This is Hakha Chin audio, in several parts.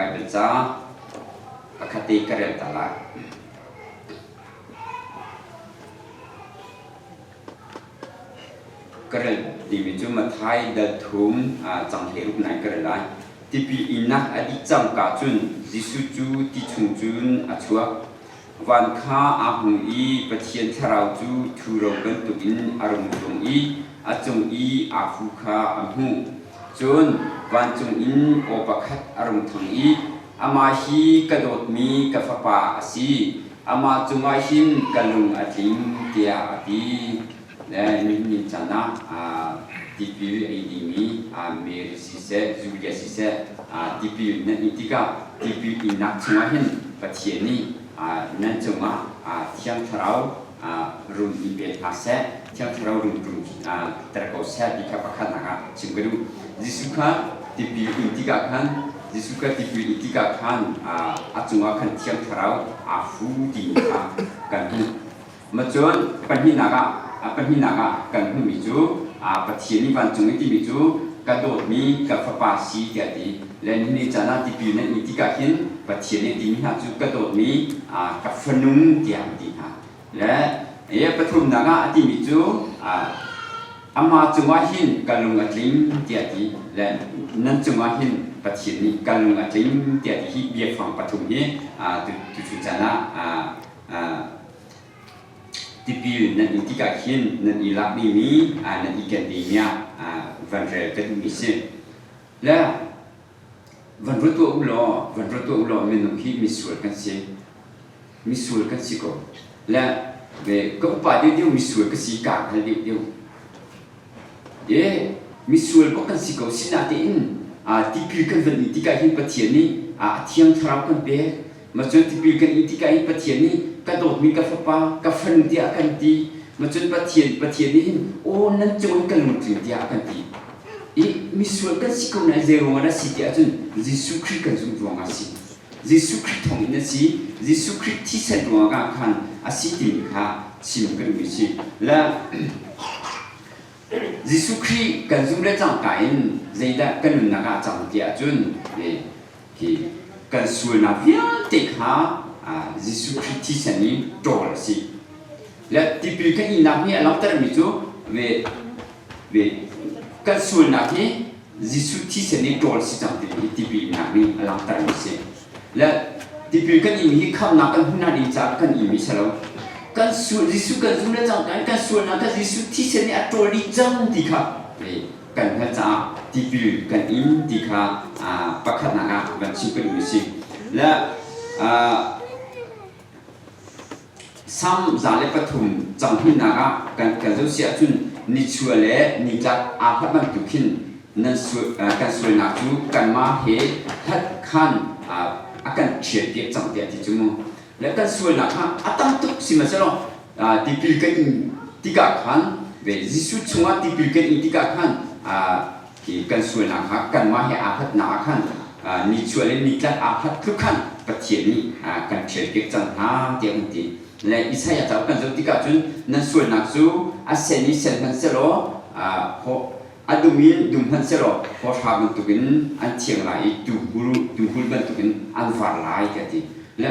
Baibal ca pakhat te ka rel ta lai. Ka rel timi cu Matthai dal thum cang hlei ruk nai ka rel lai. Tipil innak a dih cangka cun Jesuh cu ti chung cun a chuak. Van kha aa hung i Pathian Thlarau cu ṭhuro bantukin a rung tlung i a cung i aa fu kha a hmuh. Cun vancung in aw pakhat a rung thang i, Amah hi ka dawtmi ka Fapa a si, amah cungah hin ka lung a tling, tiah a ti. Le nihin caan ah tipil a ing dingmi Mary siseh, Julia siseh, tipil nan in tikah tipil innak chungah hin Pathian nih nan cungah Thiang Thlarau run in pe hna seh, Thiang Thlarau run rum ter ko seh ti kha pakhatnak ah chim ka duh. Jesuh kha tipil in tikah khan Jesuh kha tipil in tikah khan a cungah khan Thiang Thlarau aa fu timi kha kan hmuh. Macun pahnihnak ah pahnihnak ah kan hmuhmi cu Pathian nih vancung i timi cu ka dawtmi ka fapa si tiah a ti. Le nihin caan ah tipil nan in tikah hin Pathian nih a timi hna cu ka dawtmi ka fanung tiah an ti hna. Le pathumnak ah a timi cu amah cungah hin ka lung a tling tiah a ti. Le nan cungah hin Pathian nih ka lung a tling tiah ti hi biafang pathum hi tuchun caan ah Tipil nan in tikah hin nan i lak dingmi, nan i ken dingmi ah van rel ka duhmi si. Le van ruat tuah u law, van ruat tuah u law minung hi misual kan si. Misual kan si ko. Le ve ka upa deuhdeuh misual ka si kaa hngal deuhdeuh. E misual bak kan si ko sinatein tipil kan van in tikah hin Pathian nih a thiang thlarau kan pek. Macun tipil kan in tikah hin Pathian nih ka dawtmi ka fapa, ka fanu tiah a kan ti. Macun Pathian Pathian nih hin aw nan cung in ka lungtling tiah a kan ti. I misual kan si ko nain zei ruangah dah si tiah cun Jesuh Khrih kan zumh ruangah a si. Jesuh Khrih thawng in a si. Jesuh Khrih thisen ruangah khan a si timi kha chim ka duhmi si. Le Jesuh Khrih kan zumh le cangka in zeidah kan nunnak ah a cang ti ahcun khi kan sualnak vialte kha Jesuh Khrih thisen in ṭawl a si. Le tipil kan innak nih a langhtermi cu ve ve kan sualnak hi Jesuh thisen in ṭawl si cang timi hi tipil innak nih a langhtermi a si. Le tipil kan ing hi khamhnak kan hmuhnak ding caah kan ing mi si lo. Kan sual Jesuh kan zum le cangka in kan sualnak kha Jesuh thisen nih a ṭawl dih cang ti kha kan hngalh caah tipil kan ing ti kha pakhatnak ah van chim kan duh si. Le Salm 103 cang hmunnak ah kan kan zoh si ahcun nichuah le nitlak aa hlat bantuk khin nan sual, kan sualnak cu kanmah he hlat khan a kan ṭhialpiak cang tiah ti cu mu. Le kan sualnak kha a tam tuk sihmanhsehlaw tipil kan in tikah khan ve Jesuh chungah tipil kan in tikah khan hi kan sualnak kha kanmah he aa hlatnak ah khan nichuah le nitlak aa hlat tluk khan Pathian nih kan ṭhialpiak cang hna tiah kan ti. Le Isaiah cauk kan zoh tikah cun nan sualnak cu a sen i sen hmanh sehlaw a dum in dum hmanh sehlaw hawhra bantukin an thiang lai i tuuhmul bantukin an var lai tiah a ti. Le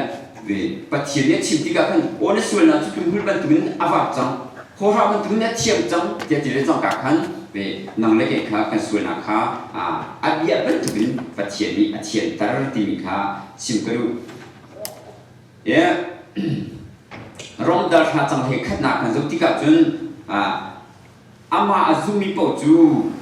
Pathian nih a chim tikah khan aw na sualnak cu tuuhmul bantukin a var cang hawhra bantukin a thiang cang tiah ti le cangka khan ve nang le kei kha kan sualnak kha a bia bantukin Pathian nih a thianter timi kha chim ka duh. Rom dal hra cang he khatnak kan zoh tikah cun amah a zummi paoh cu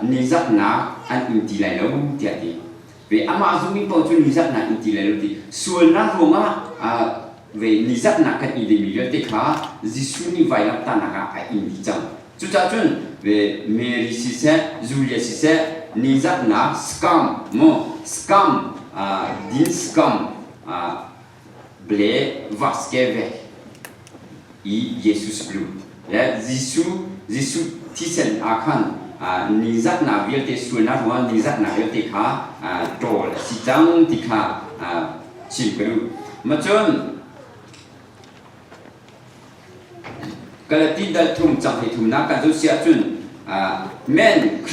nizaknak an in ti lai lo tiah ti. Ve amah a zummi paoh cu nizaknak in ti lai lo ti. Sualnak ruangah ve nizaknak kan in dingmi vialte kha Jesuh nih vailamtahnak ah a in dih cang. Cucaah cun ve Mary siseh, Julia siseh, nizaknak scam mu scam din scam ble vaske ve i Jesus blue le Jesuh Jesuh thisen ah khan nizaknak vialte sualnak ruangah nizaknak vialte kha ṭawl a si cang ti kha chim ka duh. Macun Galati dal thum cang hei thumnak kan zoh si ahcun men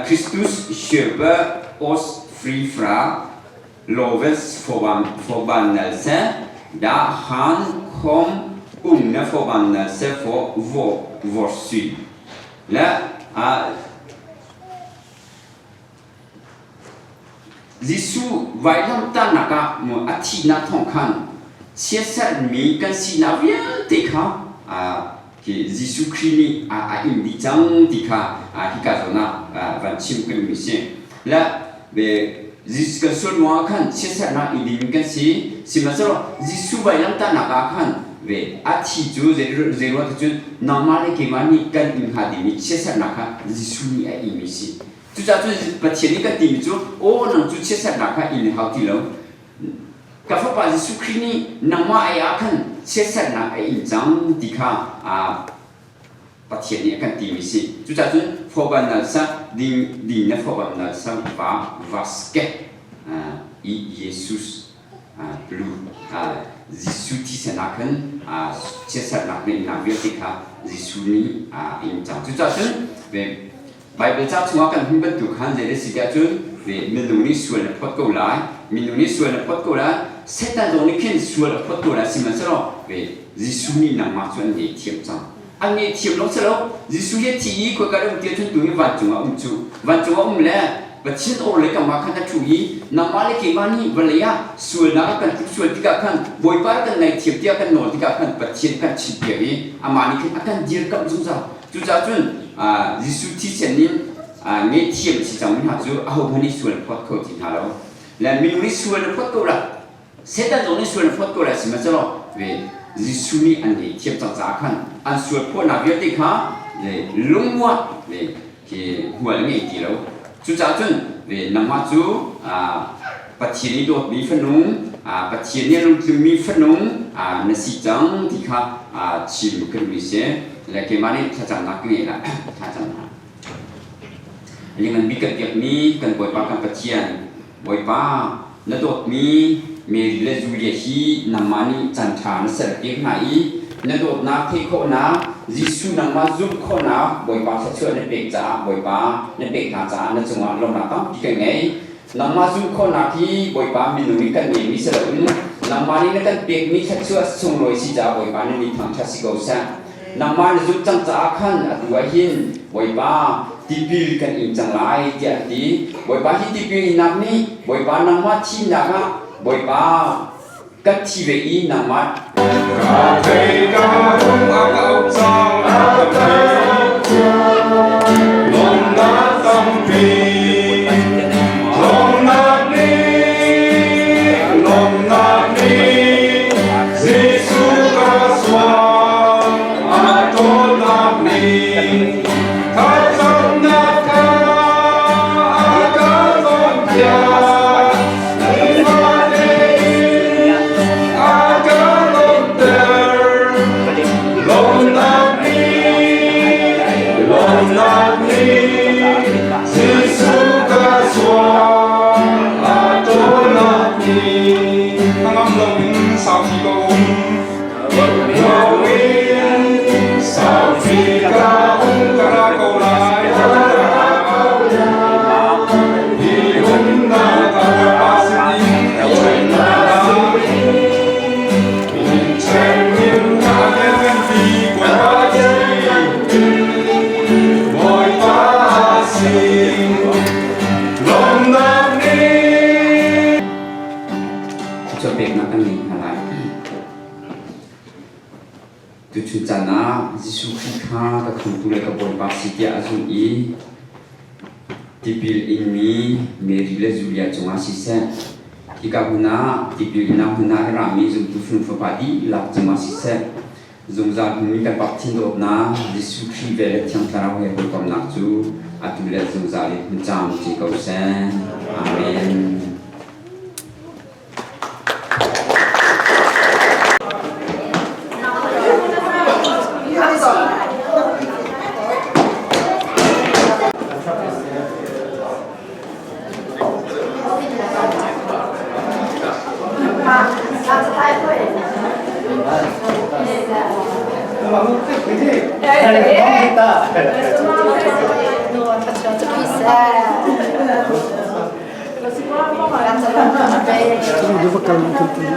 Christus schöpe os free fra. Lovens forbannelse, da han kom unge forbannelse for vår synd. Le Jesuh vailamtahnak ah a thihnak thawng khan chiatserhmi kan sinak vialte kha Jesuh Khrih nih a ing dih cang ti kha hika zawn ah van chim ka duhmi si. Le kan sual ruangah khan chiatserhnak i ding kan si. Sihmanhsehlaw Jesuh vailamtahnak ah khan ve a thi cu zei ruang ti cun nangmah le keimah nih kan ing hnga dingmi chiatserhnak kha Jesuh nih a ingmi si. Cucaah cun Pathian nih kan timi cu aw nang cu chiatserhnak kha in hau ti lo. Ka fapa Jesuh Khrih nih nangmah ai ah khan chiatserhnak a in cang ti kha Pathian nih a kan timi si. Cucaah cun forbannelse ding ding na forbannelse va vaske i Jesus blue Jesuh thisen ah khan chiatserhnak na innak vialte kha Jesuh nih a in cang. Cucaah cun Baibal ca chungah kan hmuh bantuk khan zei a si tiah cun minung nih sual na phawt ko lai, minung nih sual na phawt ko lai, Satan zong nih khin sual a phawt ko lai sihmanhsehlaw Jesuh nih nangmah cu an ngaihthiam cang. An ngaihthiam lawng si lo, Jesuh hi a thi i khoika dah um tiah cun tu hi vancung ah um cu. Vancung ah um le Pathian or le kamah khan a ṭhu i nangmah le keimah nih vawlei ah sualnak ah kan tluk sual tikah khan Bawipa kan ngaihthiam tiah kan nawl tikah khan Pathian kan chimpiak i amah nih khin a kan dirkamh zungzal. Cucaah cun Jesuh thisen in ngaihthiam a si cangmi hna cu ahohmanh nih sual an phawt kho ti hna lo. Le minung nih sual na phawt ko la, Satan zong nih sual na phawt ko la sihmanhsehlaw ve Jesuh nih an ngaihthiam cang caah khan an sual phawtnak vialte kha lungmuah le khi hmual a ngei ti lo. Cucaah cun ve nangmah cu Pathian i dawtmi fanung, Pathian nih a lungtlingmi fanung na si cang ti kha chim ka duhmi si. Le keimah nih thlacamnak ka ngei lah. Thlacamnak. Liangan bik kan biakmi kan Bawipa kan Pathian, Bawipa na dawtmi Mary le Julia hi nangmah nih caanṭha na serpiak hna i na dawtnak theih khawhnak Jesuh nangmah zumh khawhnak Bawipa thluachuah na pek caah Bawipa na pek hna caah na cungah lawmhnak tampi kan ngei. Nangmah zumh khawhnak hi Bawipa minung nih kan ngeimi si loin nangmah nih na kan pekmi thluachuah sunglawi si caah Bawipa na mi thangṭhat si ko seh. Nangmah na zumh cang caah khan atu ah hin Bawipa tipil kan ing cang lai tiah a ti. Bawipa hi tipil innak nih Bawipa nangmah thimnak ah Bawipa kan thi ve i nangmah Ka thei ka hung a ka uk cang Lawmnak tampi Lawmnak nih Lawmnak nih Jesuh ka sual a ṭawlnak nih thlacamnak kha a ka cawnpiak nangmah tein a ka lawmhter lawmhnak nih lawmhnak nih Jesuh ka sual a ṭawlnak nih hnangam loin saupi ka um loin saupi ka um ka ra ko lai hi umnak a Bawipa sinin ka ṭhennak in ṭhenin ka liannganpi Bawipa sin lawmnak nih Thluachuah peknak kan ngei hna lai. Tuchun caan ah Jesuh Khrih kha ka khamhtu le ka Bawipa si tiah a zumh i tipil inmi Mary le Julia cungah siseh, hika hmun ah tipil innak hmun ah a rami zumtu fanu fapa dihlak cungah siseh, Zungzal hmunmi kan Pa Pathian dawtnak, Jesuh Khrih vel le Thiang Thlarau he hawikomhnak cu atu le zungzal in hmun camci ko seh. Amen. Va kal kan ti.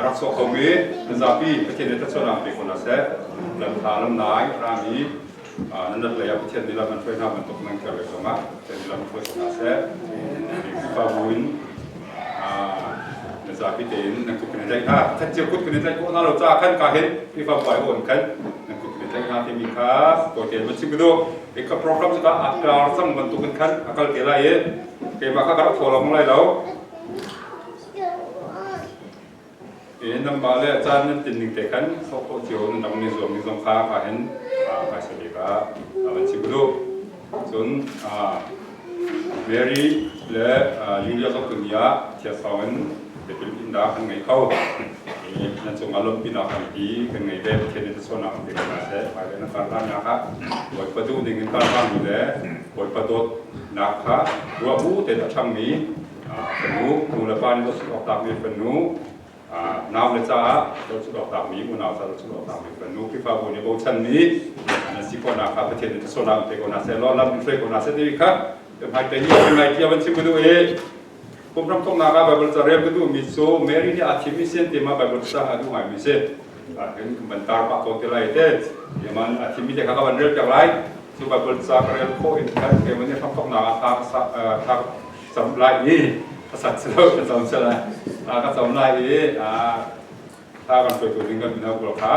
Rak sawk khomi mizapi Pathian nih thluachuahnak pe ko hna seh. Lamtha lamnai rami nan rat lei ah Pathian nih lam an hruai hna bantuk nan kir lei zongah Pathian nih lam hruai ko hna seh. Khrihfabu in mizapi tein nan kut kan i tlaih hna. Khat cio kut kan i tlaih khawh hna lo caah khan ka hin Khrihfabu ai awn khan nan kut kan i tlaih hna timi kha tawite in van chim ka duh. Ka program cu ka a tar cang bantukin khan a kal te lai i keimah kha ka rak thaw lengmang lai lo. Nangmah le a caan nan tin ning te khan sok khawh cio nan rak ni zuam ning zong kha ka hin phaisa bik ah van chim ka duh. Cun Mary le Julia zong tuni ah thiasau in biapil innak kan ngei kho. Nan cungah lawmhpinak tampi kan ngei ve. Pathian nih thluachuahnak an pe ko hna seh. Hmailei na kar hlannak ah Bawipa duh ning in kar hngami le Bawipa dawtnak kha ruah bu tein a ṭhangmi fanu, nu le pa nih zohchunh awk tlakmi fanu, nau le caah zohchunh awk tlakmi, unau caah zohchunh awk tlakmi fanu, Khrihfabu nih bochanmi nan si khawhnak kha Pathian nih thluachuahnak an pe ko hna seh law lam in hruai ko hna seh ti kha hmaitei hi ngai tia van chim ka duh i kum ram thawknak ah Bible ca rel ka duhmi cu Mary nih aa thimmi si an ti ma Bible ca a duh ngaimi si hin kan tar pah ko te lai te yaman a thimmi te kha ka van rel piak lai cu Bible ca ka rel khawh in khan keimah nih hramthawknak ah tha cam lai i ka sat si lo ka cam si lai ka cam lai i tha kan hruaitu ding kan mino pawl kha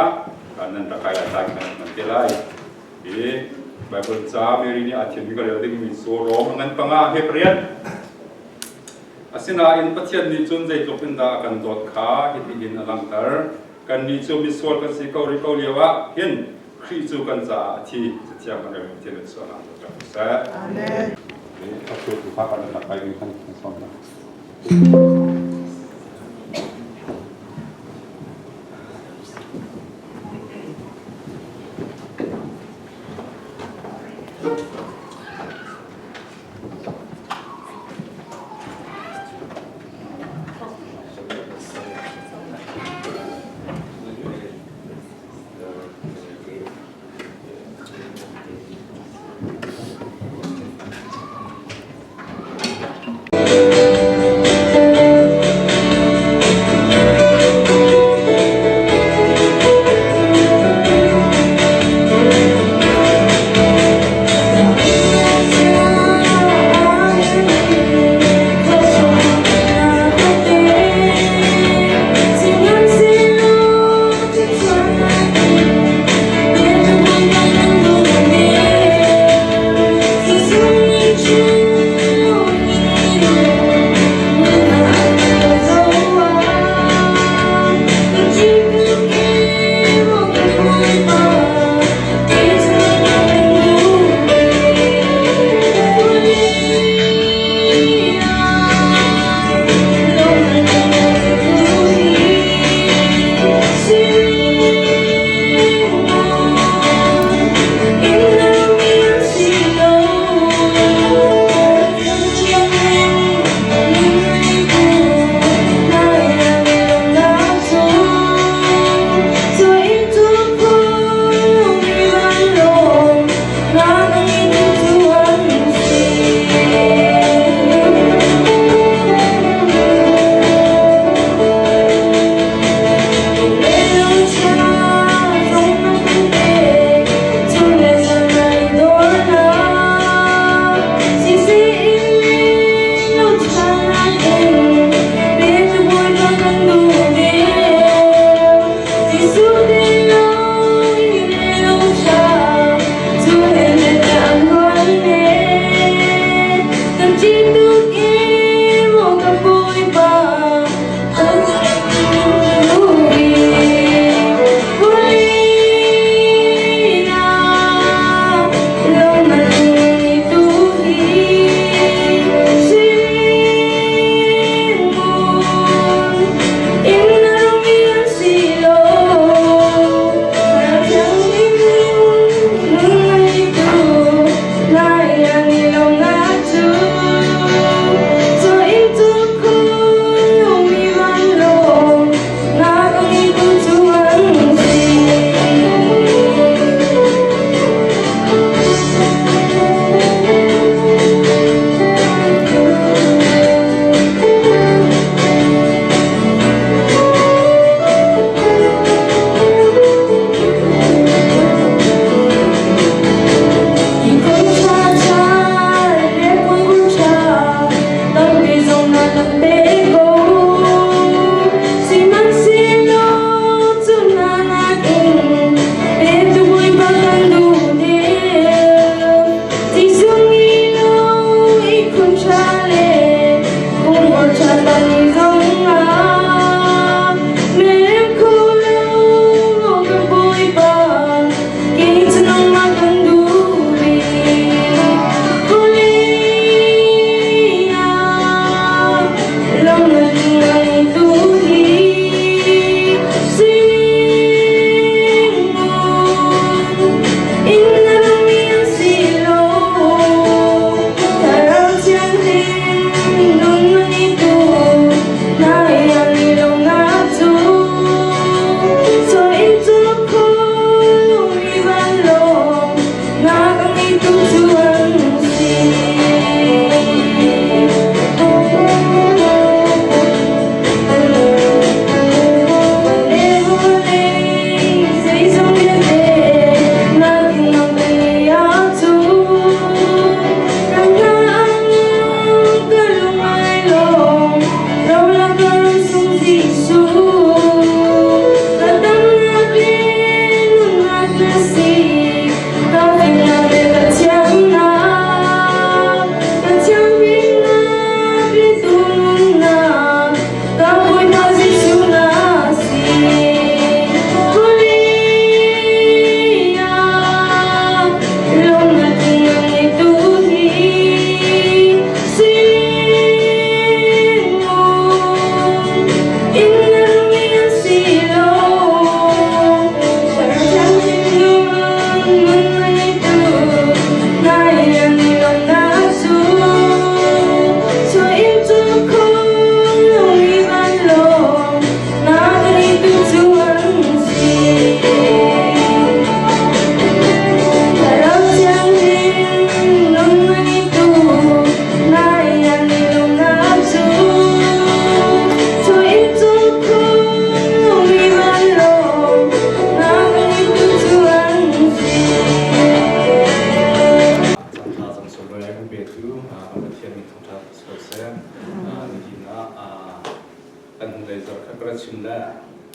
nan rak kai lai caan kan man te lai i Bible ca Mary nih a thimmi ka rel dingmi cu Rom ngan panga he pariat Asinain Pathian nih cun zeitluk in dah a kan dawt kha hitihin a langhter. Kannih cu misual kan si ko rih ko lioah hin Khrih cu kan caah a thi. Cathiang kan rel Pathian in sualnak cu ṭap seh. Amen. A tu kha kan rak kai ding kan sawm hna.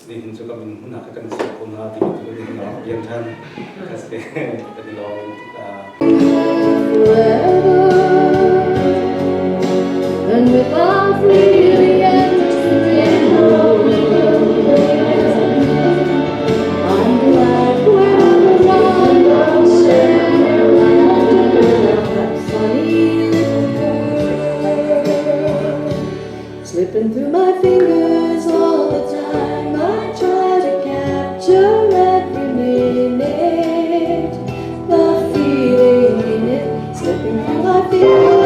Nihin cu ka min hmun ah kan chiah ko hna timi cu nihin ah bian ṭhan ka si kan i lawm tuk. And without really entering I'm glad when the that funny little girl slipping through my fingers all the time. I try to capture every minute, the feeling in it slipping through my fingers.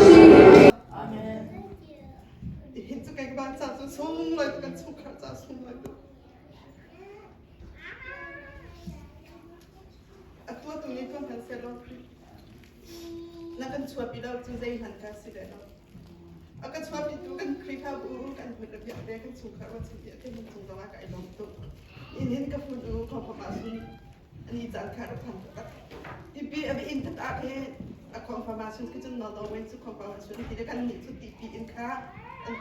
She Hin cu keimah ca cu sunglawi tuk kan chungkhar ca sunglawi tuk. A tuahtu nih tuah hmanh sehlaw na kan chuahpi lo cu zeihmanh ka si ve lo. A ka chuahpitu kan Khrihfabu kan hawi le vialte kan chungkhar ruahchan vialte nan cung zongah ka i lawm tuk. Inn hin ka fun u khawkhawm ah sun ani caan kha rak phan taktak. Tipi a inn tat ah khi a confirmation khi cun Norway cu confirmation ti le kan nih cu tipi in kha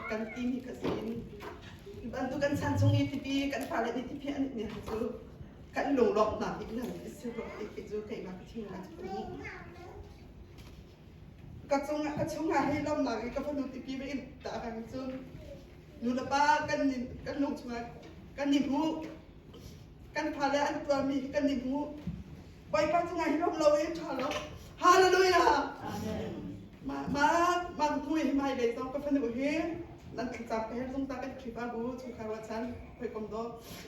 kan timi kha si in bantuk kan chan chung i tipi kan fale nih tipi an ni cu kan lunglawmhnak hi nan si rua ti khi cu keimah ka thinlung ah cu ka cung ka chungah hi lawmnak i ka fanu tipi va in ta kan cun nu le pa kan kan lung chungah kan ni hmu kan fale an tuarmi hi kan ni hmu Bawipa cungah hi lawm lo in ṭha lo Hallelujah ma ma ma hmui hi mai lei zong ka fanu hi nan thlacam ka her zungzal kan Khrihfabu chungkhar ruahchan hawikom daw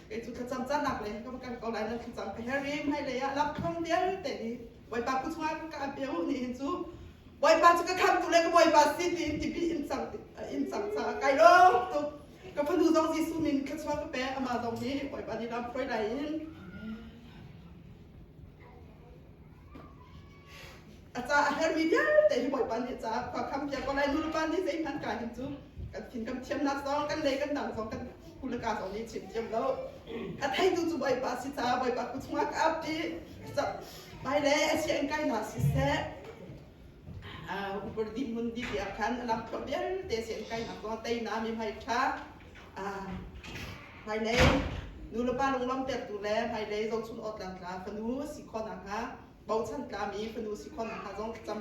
kei cu thlacam canak le ka kan ko lai nan thlacam ka her i hmai lei ah lamthluang vialte nih Bawipa ku chungah ka pe u ni hin cu Bawipa cu ka khamtu le ka Bawipa si tiin tipi in cang in cang caah kai lawm tuk ka fanu zong Jesuh min thluachuah ka pek amah zong nih Bawipa nih lam hruai lai in a ca a hermi vialte hi Bawipa nih ca khua kham piak ko lai nu le pa nih zeihmanh ka hin cu kan thin kan thiamnak zong kan lei kan dang zong kan kulaka zong nih chim thiam lo a theitu cu Bawipa si ca Bawipa ku chungah ka ap i hmailei a sian kai hna siseh upar di mun di ti ah khan a lam thluah vialte sian kai nak zong tei na mi hmai ṭha hmailei nu le pa lunglawm tertu le hmailei zochun awt lang tla fanu si khawh nak hnga bochan tlami fanu si khawh nak hnga zong thlacam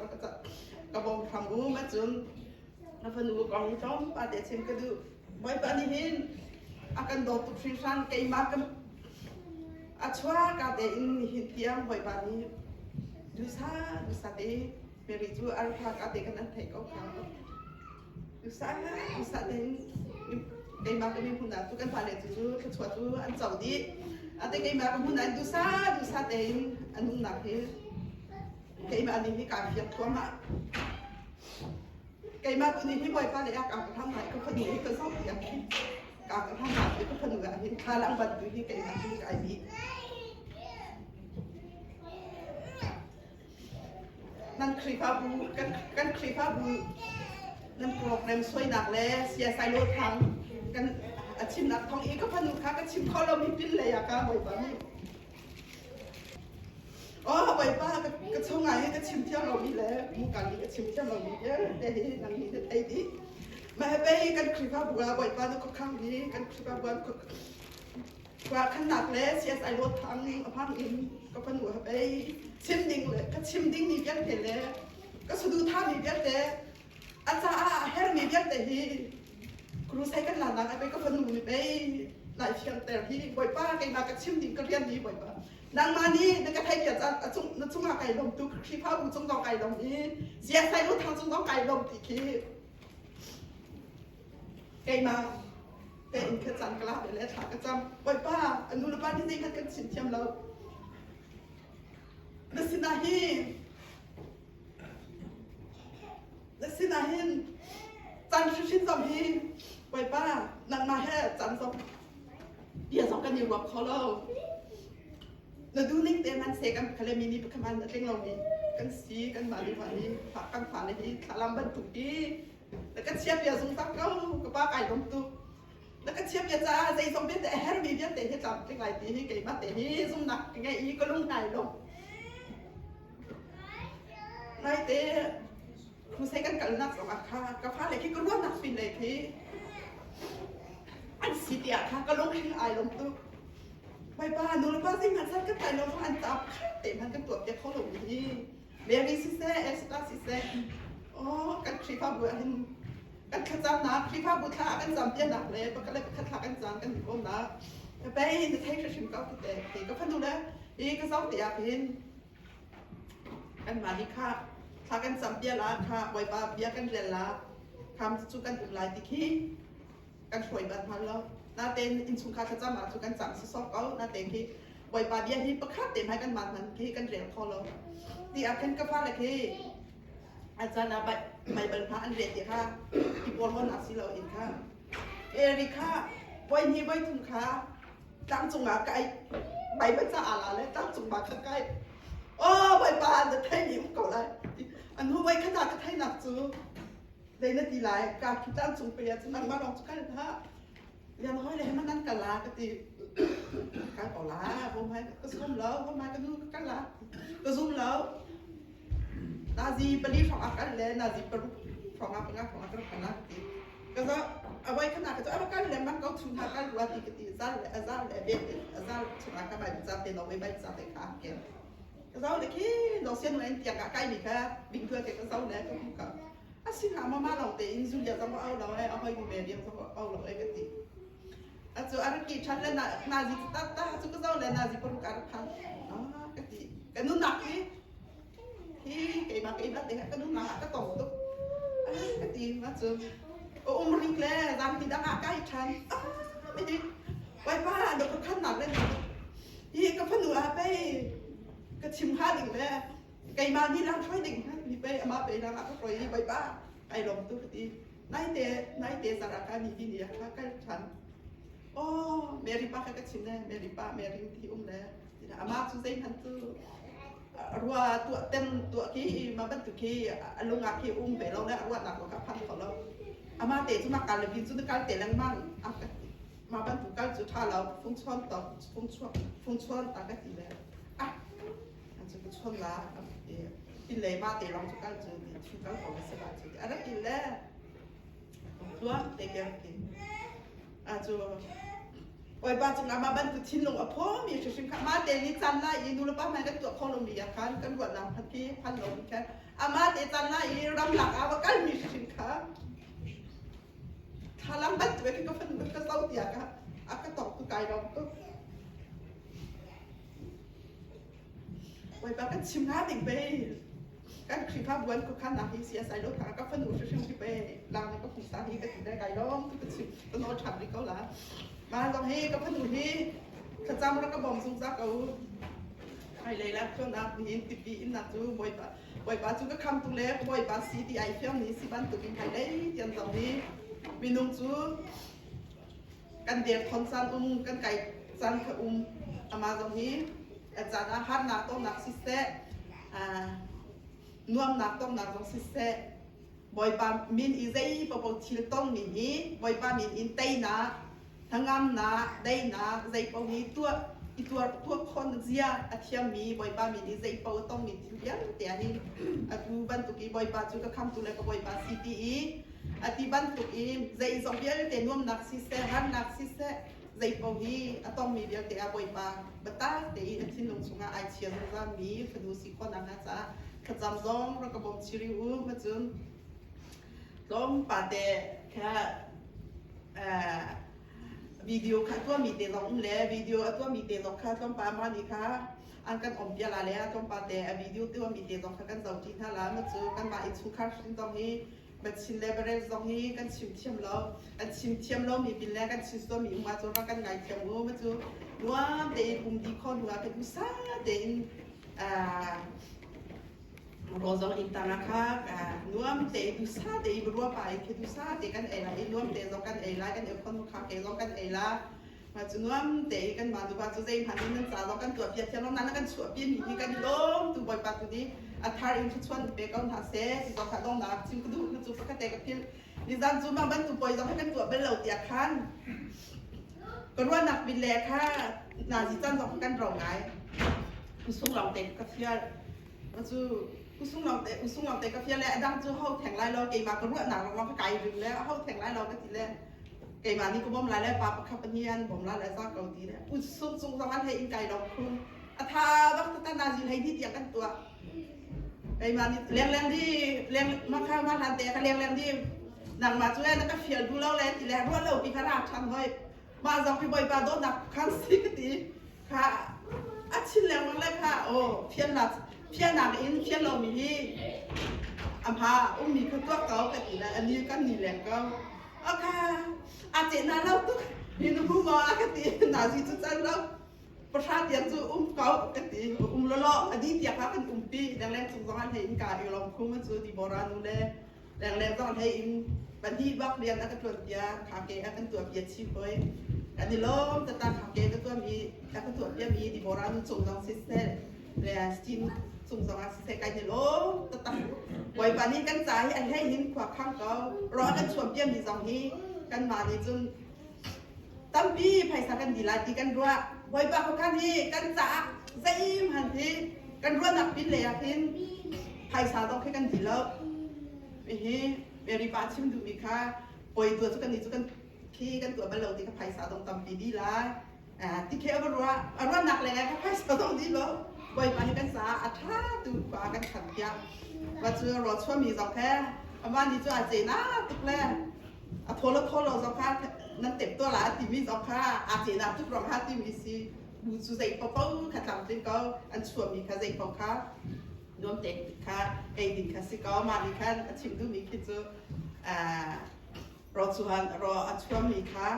ka bawm hram u ma cun na fanu kong tlawmpal te chim ka duh Bawipa nih hin a kan dawt tuk hringhran keimah ka a chuah ka tein nihin tiang Bawipa nih dusa dusa te Mary cu arfa ka te kan an theih ko kha dusa dusa tein keimah ka mi hmun ah cu kan fale cu cu thluachuah cu an co dih ate keimah ka hmun ah dusa dusa tein an umnak hi keimah nih hi kaa fiang thluahmah Keimah tu nih hi Bawipa le a ka hram lai ka fanu hi ka zoh tiah khin ka ka hram lai ka fanu ah hin thlalang bantu hi keimah hi kai bih. Nan Khrihfabu kan kan Khrihfabu nan program suainak le CSI lo thang kan a chimnak thong i ka fanu kha ka chim kho lomi pin lei ah ka Bawipa nih Oh Bawipa ka chungah hi ka chim thiam lomi le muka nih ka chim thiam lomi vialte hi nang nih na thei dih. Mah he pei kan Khrihfabu ah Bawipa na khuakhang hi kan Khrihfabu ah khua khannak le CSI lawt thang a hmang in ka fanu ha pei chim ding le ka chim dingmi vialte le ka saduhthahmi vialte a caah a hermi vialte hi crusade kan lanak ah pei ka fanu nih pei lai fiangter hi Bawipa keimah ka chim ding ka rian hi Bawipa nangmah nih na ka theihpiak a cung na cungah kai lawm tu Khrihfabu cung zong kai lawm i CSI u thang cung zong kai lawm ti khi keimah tein kha caan ka la le thla ka cam Bawipa a nu le pa nih zeihmanh kan chim thiam lo na sinah hi Na sinah hin caan hrimhrim zong hi Bawipa nangmah he caan zong bia zong kan i ruak kho lo. Na duhning te man se kan khale mi nih pakhat a tling lomi kan si kan mah nih nih kan fale hi thlalam bantuk hi na ka chia bia zungzal ko ka pa kai lawm tuk na ka chia bia caah zeizong vialte a hermi vialte hi tlam tling lai ti hi keimah te hi zumnak ka ngei i ka lung nai lawm. Naite crusade kan kalnak zongah kha ka fale khi ka ruahnak pin lei khi an si tiah kha ka lungthin ai lawm tuk. Bawipa nu le pa zeihmanh san kan tlai lo zong an caah pakhat te hmanh kan tuah piak kho lo mi hi Mary siseh Esther siseh oh kan Khrihfabu ah hin kan thlacamnak Khrihfabu thla ah kan campiaknak le pakhat le pakhat thla kan cam kan i kawmnak pei na thei hrimhrim ko ti te ti ka fanu le hi ka zoh te ah hin kanmah nih kha thla kan cam bia la kha Bawipa bia kan rel la kham cu kan um lai ti khi kan hruai bal hna lo natein innchungkhar thlacam ah cu kan cam sawsawh ko natein khi Bawipa bia hi pakhat te hmai kan man hman khi kan rel kho lo ti ah khin ka fale khi a caan ah Baibal hna an rel ti kha i porhlawn ah si lo in kha Eri kha voi hnih voi thum kha tlangcung ah kai Baibal ca ah la le tlangcung ma kha kai oh Bawipa na thei mi um ko lai an hu voi khat ah ka thei nak cu Zei na ti lai? Ka khi tlangcung pe ah cun nangmah lawng cu kal hlah. Lian hoi le he nan kal la ka ti. Kal ko la, bom hai ka zum lo, bom hai ka nu ka kal la. Ka zum lo. Nazi pali hrawng ah kal le nazi paruk hrawng ah panga hrawng ah ka rak kal la ka ti. Ka za awai khana ka cu ava kal le mang ko chung ha kal rua ti ka ti. Zal le azal le bek azal chung ah ka bai ca te no bai ca te kha ke. Ka zau le khi no sian en tiang ah kai mi kha bing thua ke ka zau le ka ka Asina mama lo tein Julia zong a au lo e a hoi nu Mary zong a au lo e ka ti. Acu a rak ki ṭhan le nazi ta cu ka zo le nazi paruk a rak phan. Ah ka ti. Ka nunak hi hi keimah keimah te ka nunak ah ka tong tuk. Ah ka ti ma cu um rik le zampi dang ah kai ṭhan. Ah mi hi Bawipa na ka khannak le hi ka fanu ah pei ka chim hnga ding le keimah nih lang hruai ding mi pei amah pei lang ah ka hruai i Bawipa kai lawm tu ka ti naite naite zara ka ni ni kha kal ṭhan oh Mary pa kha ka chim le Mary pa Mary ti um le amah cu zeihmanh cu rua tuah tem tuah khi ma bantuk khi lung ah khi um ve lo le ruahnak lo ka phan kho lo amah te cu ma kal le bin cu na kal te lengmang ma bantuk kal cu ṭha lo fung chuan to fung chuan fung chuan ta ka ti le ah An cu ka chawn la inn lei ma te lawng cu kal cu ti thu kal ko se ba cu a rak in le tuah te ke rak in a cu Bawipa cungah mah bantuk thinlung a phawmi hrimhrim kha mah te nih caan lai i nu le pa hmai kan tuah kho lomi ah khan kan ruahnak hmanh khi phan lo khan amah te caan lai i ramlak ah va kalmi hrimhrim kha thlalang bantuk in ka fanu ka zo tiah ka a ka tong tu kai rom tuk Bawipa kan chim hnga ding pei kan Khrihfabu an khuakhannak hi CSI lo thang ka fanu hrimhrim hi pei lang ka phusa hi ka ti le kai lawm tu ka chim ka nawl ṭhan rih ko la mah zong hi ka fanu hi thlacam rak ka bawm zungzal ko ai lei la thuanak nihin tipi innak cu Bawipa Bawipa cu ka kham tung le Bawipa si ti ai fiang ni si bantuk in hai lei tian zong hi minung cu kan derthawm caan um kan kai caan kha um amah zong hi a caan ah harnak tonnak siseh nuamnak tonnak zong siseh Bawipa min i zei paoh thil tongmi hi Bawipa min in teinak hnangamnak daihnak zei paoh hi tuah i tuar tuah khawh zia a thiammi Bawipa min i zei paoh tongmi thil vialte ah hin atu bantuk i Bawipa cu ka khamtu le ka Bawipa si ti i A ti bantuk in zeizong vialte nuamnak siseh, harnak siseh, zeipaoh hi a tongmi vialte ah Bawipa biatak tein a thinlung chungah ai chia zungzalmi fanu si khawhnak hnga caah thlacam zong rak ka bawm chih rih u. Macun tlawmpal te kha video kha tuahmi te zong um le video a tuahmi te zong kha tlawmpal mah nih kha an kan om bia la le tlawmpal te a video tuahmi te zong kha kan zoh ṭi hna la macu kanmah innchungkhar hrin zong hi Machin le Barel zong hi kan chim thiam lo. Kan chim thiam lomi pin le kan chim sualmi um ahcun rak kan ngaithiam u. Macu nuam tein um dih khawh hnu ah kan usa tein rawl zong inn tang ah kha nuam tein dusa tein rua pa in khi dusa te kan ei lai i nuam te zong kan ei lai kan ei khon kha ke zong kan ei la ma cu nuam te i kan mah nuva cu zeihmanh in nan ca zong kan tuah piak thiam lo nan kan chuah pi mi hi kan i lawm tu bawipa tu nih a thar in thluachuan pe ko hna seh ti zong kha dongnak chim ka duh na cu pakhat te ka philh nizan cu mah bantuk poi zong hi kan tuah bal lo tiah khan ka ruahnak bin le kha nazi chan zong kan ro ngai sung lawng te ka fial cu. Usung lawng te usung lawng te ka fial le a dang cu ho theng lai lo keimah ka ruahnak lawnglawng ka kai ring le ho theng lai lo ka ti le keimah nih ka bawm lai le pa pakhat pahnih an bawm lai le za ko ti le usung cung zong an hei in kai lo khun a tha bak ta nazi hlei ni tiang kan tuah. Keimah nih lengleng di leng ma kha ma hlan te ka lengleng di nangmah cu na ka fial duh lo le ti le ruah lo pi kha ra ṭhan hoi. Mah zong khi Bawipa dawtnak khan si ka ti. Kha a chin lengmang le kha aw fialnak fialnak in fial lomi hi a hma ummi kha tuak ko ka ti le ani kan ni leng ko. Aka a ce na lo tuk hi nu hu maw a ka ti nazi cu can lo. Pahra tiang cu um ko ka ti. Um lawlaw a dih tiang kha kan umpi. Lengleng cung zong ah hlei in ka i lawm khum cu Deborah nu le lengleng zong hlei in pahnih bak rian a ka ṭuan pia kha ke a kan tuah pia chi hoi. Kan i lawm tata kha ke ka tuah mi a ka tuah pia mi Deborah nu cung zong siseh le Steve cung zong ah siseh kai ni lawm tata. Bawipa nih kan ca hi a hlei hin khua khang ko. Ro a kan chuam pia mi zong hi kanmah nih cun Tampi phaisa kan dih lai ti kan ruah. Bawipa khuakhan hi kan caah zeihmanh hi kan ruahnak pin lei ah hin phaisa zong khi kan dih lo. Hihi Mary pa chim duhmi kha poi tuah cu kan nih cu kan khi kan tuah bal lo ti kha phaisa zong tampi dih lai. Ti khi a va ruah. A ruahnak leng ah kha phaisa zong dih lo. Bawipa hi kan caah a ṭha tu khua kan khan piak. Wa cu rawl chuahmi zong he amah nih cu a ce na tuk le a thaw lo thaw lo zong kha nan tep tuah la a timi zong kha aa cehnak tuk ruang kha timi si bu cu zei paoh kha tlamtling ko an chuahmi kha zei paoh kha nuam te kha ei ding kha si ko mah nih khan a chim duhmi khi cu ro chuan ro a chuahmi kha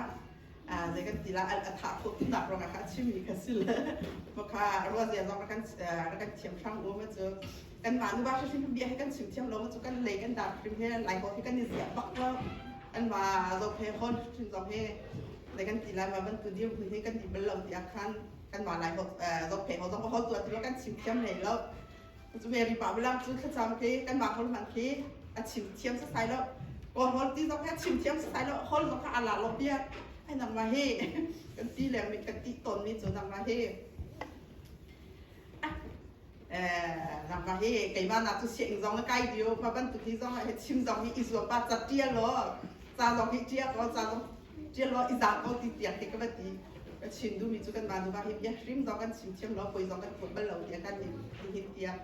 zei kan ti la a thah khawh nak ruangah kha a chimmi kha si le kha ruazia zong rak kan thiam hrang u ma cu kanmah nuva hrimhrim bia hi kan chim thiam lo cu kan lei kan dar hrim he lai ho hi kan i ziah bak lo anmah zong he hon hrim zong he zei kan ti lai ma bantu dir hmun hi kan ti bal lo tiah khan kanmah lai ho zong phe ho zong ho tu ti lo kan chim thiam hlei lo cu Mary pa bilang cu thlacam khi kanmah hol hman khi a chim thiam sasai lo kawl hol ti zong kha chim thiam sasai lo hol zong kha ala lo pia ai nangmah hi kan ti leng mi kan ti ton mi cu nangmah hi Nangmah hi keimah nak cu sianginn zong na kai dio ma bantuk hi zong he chim zong hi i zuam pa ca ṭial law ca zong hi ṭial ko ca zong ṭial law i zaang ko ti tiang hi ka va ti ka chim duhmi cu kan mah nuva hi bia hrim zong kan chim thiam lo poi zong kan tuah bal lo tiah kan ni hin tiang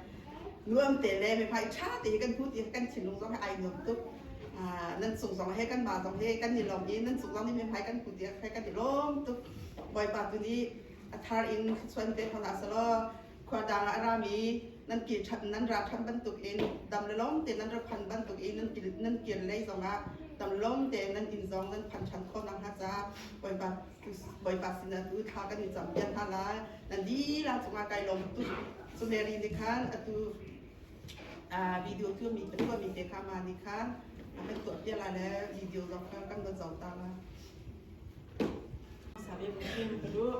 nuam te le mi hmai ṭha te hi kan hmu ti kan thinlung zong hi ai nuam tuk nan cung zong he kan mah zong he kan i lawm i nan cung zong nih mi hmai kan hmu tiah kan i lawm tuk Bawipa tu nih a thar in thluachuah in pe hna selaw khua dang ah a rami nan kir ṭhan nan ra ṭhan bantukin dam le lawm tein nan ra phan bantukin nan kil nan kir lei zongah dam lawm tein nan inn zong nan phan ṭhan khawh nakhnga caah Bawipa Bawipa sinah tu thla kan i campiak hna lai nan dihlak cungah kai lawm tuk cu Mary nih khan atu video tuahmi tuahmi te kha ma nih khan a kan tuahpiak lai le video zong kha kan van zoh ta lai. Sabe Muslim ka duh.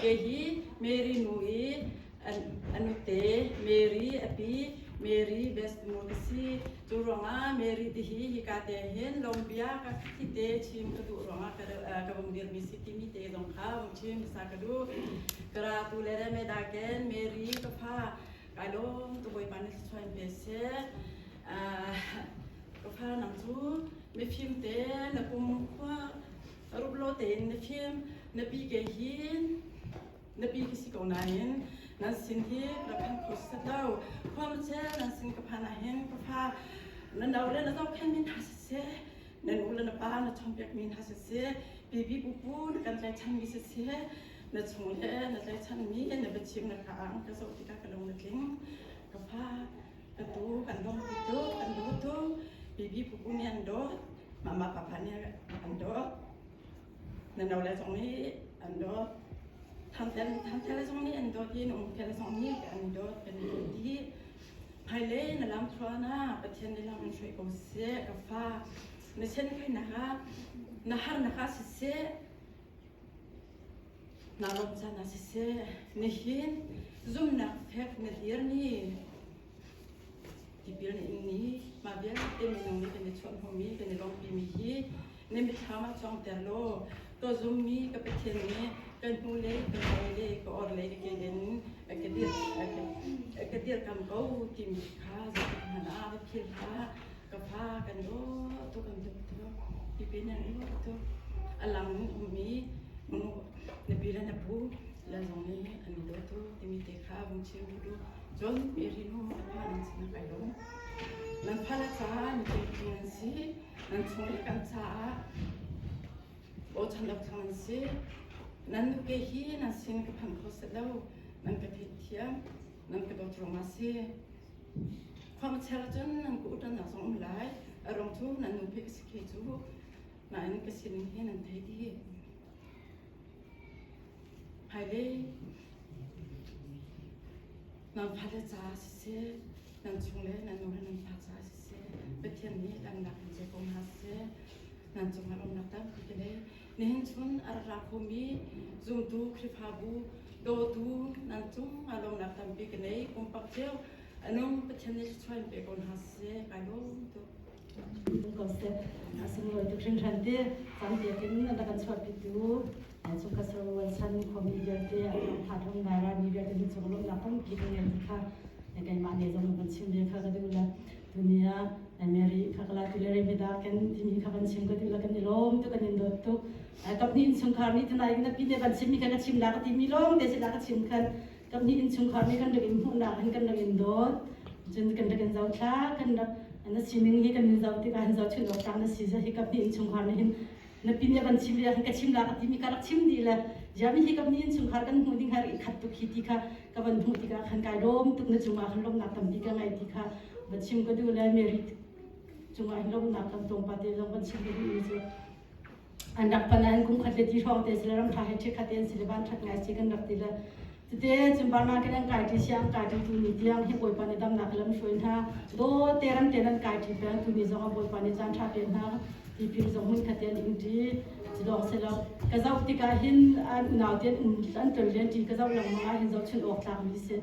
Kei hi Mary nu i a nute Mary a pi Mary best nu ka si. Cu ruangah Mary ti hi hika te hin lawmbia ka thi te chim ka duh ruangah ka vung dirmi si timi te zong kha vung chim hmasa ka duh. Ka ra tu le me daken Mary ka fa kai lawm tu Bawipa nih thluachuah in pe seh. Ka fa nang cu mifim te na kum khua ruplo tein na fim na pi ke hin na pi ka si ko nain nan sin hi ka phan kho set lo khua ma chel nan sin ka phan ah hin ka fa na no le na zohkhen min hna siseh na nu le na pa na chawmpiak mi hna siseh pipi pupu na kan tlaichan mi siseh na chung le na tlaichan mi na biachim na ka ang ka zoh tikah ka lung na tling ka fa ka tu kan lawmpi tuk kan duh tuk pipi pupu nih an dawt mama papa nih an dawt na no le zong nih an dawt thangtel thangtel zong nih an dawt i na umkel zong nih an dawt kan i dawt dih hmailei na lam thluan ah Pathian nih lam in hruai ko seh ka fa na sen khainak ah na harnak ah siseh Na lawmh caan ah siseh, nihin zumhnak fek na dirmi tipil na inmi mah vialte minung nih kan i chuah hnawhmi, kan i lawmhpimi hi na mitthlam ah cuangter law. To zummi ka Pathian nih kan hnu le ka hmai le ka or le ka ke in a ka dir a ka dirkam ko timi kha zeitik hmanh ah va philh hlah. Ka fa kan dawt tuk kan dawt tuk. Pipi nan dawt tuk. A lang in ummi na pi le na pu le zong nih an i daw tuk timi te kha vung chim duh. Cun Mary nu a pa nan sinah kai lawm. Nan fale caah mi nan si. Nan chung i kan caah bochan awk thang nan si. Nan nuke hi nan sin ka phan kho set lo. Nan ka theihthiam, nan ka dawt ruangah si. Khuangcher cun nan ka uṭannak zong um lai. A rung cu nan nupi ka si khe cu. Nain ka sining hi nan thei dih. Hmailei nan fale caah siseh, nan chung le nan nu le nan pa caah siseh, Pathian nih damnak in pe ko hna seh. Nan cungah lawmnak tampi ka nei. Nihin chun a rak ra khomi zumtu Khrihfabu dawtu nan cungah lawmnak tampi ka nei. Pumpak cio a nung Pathian nih thluachuah in pe ko hna seh. Kai lawm tuk. Ko seh. Sunglawi tuk hringhran te caan pek in na kan chuahpitu chungkhat saruan san khuami vialte a thong ngai rami vialte na cung lawmhnak tampi kan ngei ti kha keimah ne zong kan chim ve kha ka duh la tuni ah Mary kha kala tu le Rebecca kan timi kha kan chim ka duh la kan i lawm tu kan in dawt tuk kap ni innchungkhar nih tunai na pi ne van chim mi kha ka chim la ka ti mi lawng te si la ka chim khan Kap nih innchungkhar nih kan rak in hmuhnak hin kan rak in dawt. Cun kan rak in zohthla, kan rak na sining hi kan in zoh tikah hin zohchunh awk tlak na si hi kap nih innchungkhar nih hin na pin ya kan chim le ka chim la ka timi ka rak chim dih le jami hi kap nih innchungkhar kan hmuh ding har i khat tuk hi ti kha ka van hmuh tikah khan kai lawm tuk na cungah khan lawmnak tampi ka ngei ti kha va chim ka duh le Mary cungah hin lawmnak tam tlawmpal te zong van chim ka duh mi cu An rak pan ah hin kum khat le ti hrawng te si le ram ṭha he ṭhekhat te an si le van ṭhat ngai si kan rak ti le tete cun Burma kan an kai ṭi si an kai ṭi tu ni tiang hi Bawipa nih damnak lam hruai hna dawt te ram te nan kai ṭi peng tu ni zong ah Bawipa nih caan ṭha pe hna tipil zong hmun khat te an ing ṭi cu lawng si lo ka zoh tikah hin an unau te an um an tlon len ṭi ka zoh lengmang ah hin zohchun awk tlak mi si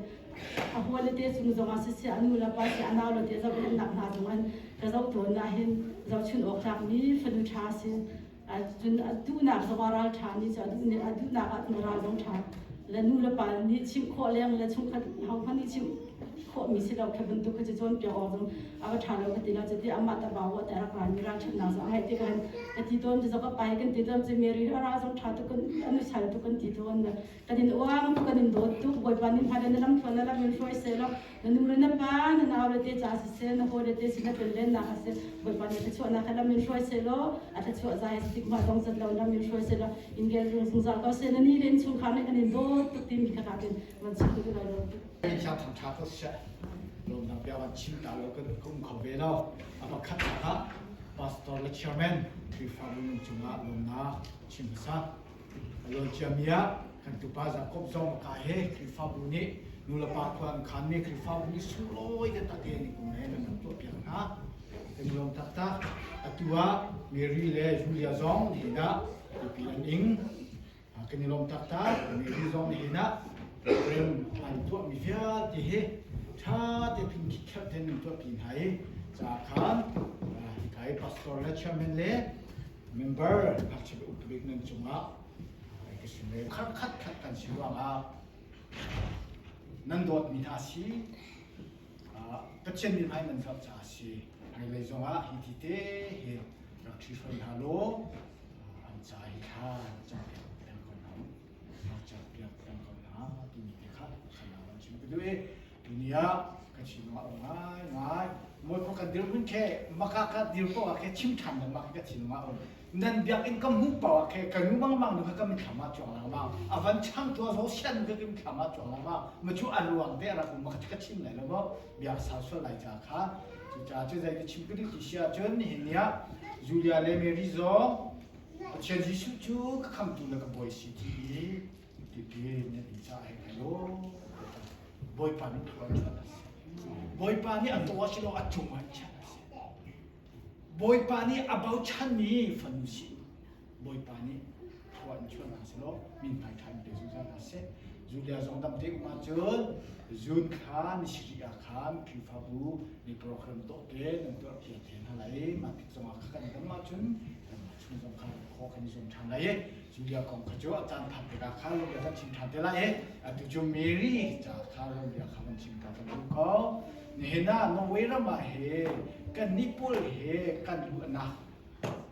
a huale te cung zong ah siseh a nu le pa si a nau le te zohkhenhnak hna zong an ka zoh tawn ah hin zohchun awk tlak mi fanu ṭha si cun a duhnak zong ah ral ṭha nih cu a duhnak ah cun ral zong ṭha le nu le pa nih chimh khawh leng le chungkhat hohmanh nih chimh khawhmi si lo kha bantuk kha cu cawnpiak awk zong a va ṭha lo ka ti lo cuti amah ta bau te rak ran mi ral ṭhatnak zong a ngeih tikah hin ka ti tawn cu zong ka pai kan ti tawn cu Mary a ral zong ṭha tuk kan anu sal tuk kan ti tawn Kan in uang tuk, kan in dawt tuk. Bawipa nih hmai na lam thluan na lam in hruai seh law na nu le na pa, na nau le te ca siseh, na hawi le te sin na tonlennak ah seh, Bawipa nih thluachuahnak he lam in hruai seh law a thluachuah zai a si tik hmah dong zat lo lam in hruai seh law in gel rung zungzal ko seh. Na ni le innchungkhar nih kan in dawt tuk timi kha ka tin van chim tuk lai lo. Thiang thang tha ko seh. Lawmnak bia van chim ta lo kan um kho ve lo. A pakhat ah pastor le chairman Khrihfabu nun cungah lawmnak chim hmasa. A luan ciami ah kan tupa Jakob zong ka he Khrihfabu nih nulepa khua an khanmi Khrihfabu nih sunglawi taktak in kum he nan rak tuahpiak hna. Kan i lawm taktak. Atu ah Mary le Julia zong nihin ah nupi an ing. Kan i lawm taktak. Mary zong nihin ah program an tuahmi vialte hi ṭha te phun khitkhat ten an tuahpi hna i caah khan hika i pastor le chairman le Member ngakchia upabik nan cungah ka sim ve. Khat khat khat kan si ruangah nan dawtmi hna si Pathian min hmai nan zoh caah si hmailei zongah hi ti te hi rak ṭhi hruai hna law an ca hi thla cam piak peng ko hna rak cam piak peng ko hna timi te kha khanau an chim ka duh i Tuni ah ka chim ah um ngai ngai. Mawi kan dirhmun khe maka ka dir ko ah khe chim ṭhan lengmang khi ka thinlung ah um. Nan biakinn ka hmuh paoh ah khe ka nu mangmang nu kha ka mitthlam ah cuang lengmang. A van changtu a zo sian nu kha ka mitthlam ah cuang lengmang. Ma cu a ruang te a rak um ma ka chim lai lo maw. Bia sau sual lai ca kha. Cucaah cu zei ka chim ka duh ti si ahcun nihin ni ah Julia le Mary zong Pathian Jesuh cu ka khamtu le ka bawi si ti i Tipi nan in ca he ngai law Bawipa nih thua chuan a si. Bawipa nih a taw a si lo a cung ah chiah a si. Bawipa nih a bochanmi fanu si. Bawipa nih thua in chuan hna selaw min hmai ṭha in pe zungzal hna seh. Julia zong dam te um ahcun June thla ni sarih ah khan Khrihfabu ni program tuah te nan tuah piak te hna lai. Mah tik zong ah kha kan dam ahcun kanmah chung zong kha khawh kan i zuam ṭhan lai i Julia kong kha cu a caan phak tikah khan lawmhbia kan chim ṭhan te lai i atu cu Mary ca kha lawmhbia kha kan chim ta kan duh ko. Nihin ah Norway ram ah he kan nih pawl he kan luhnak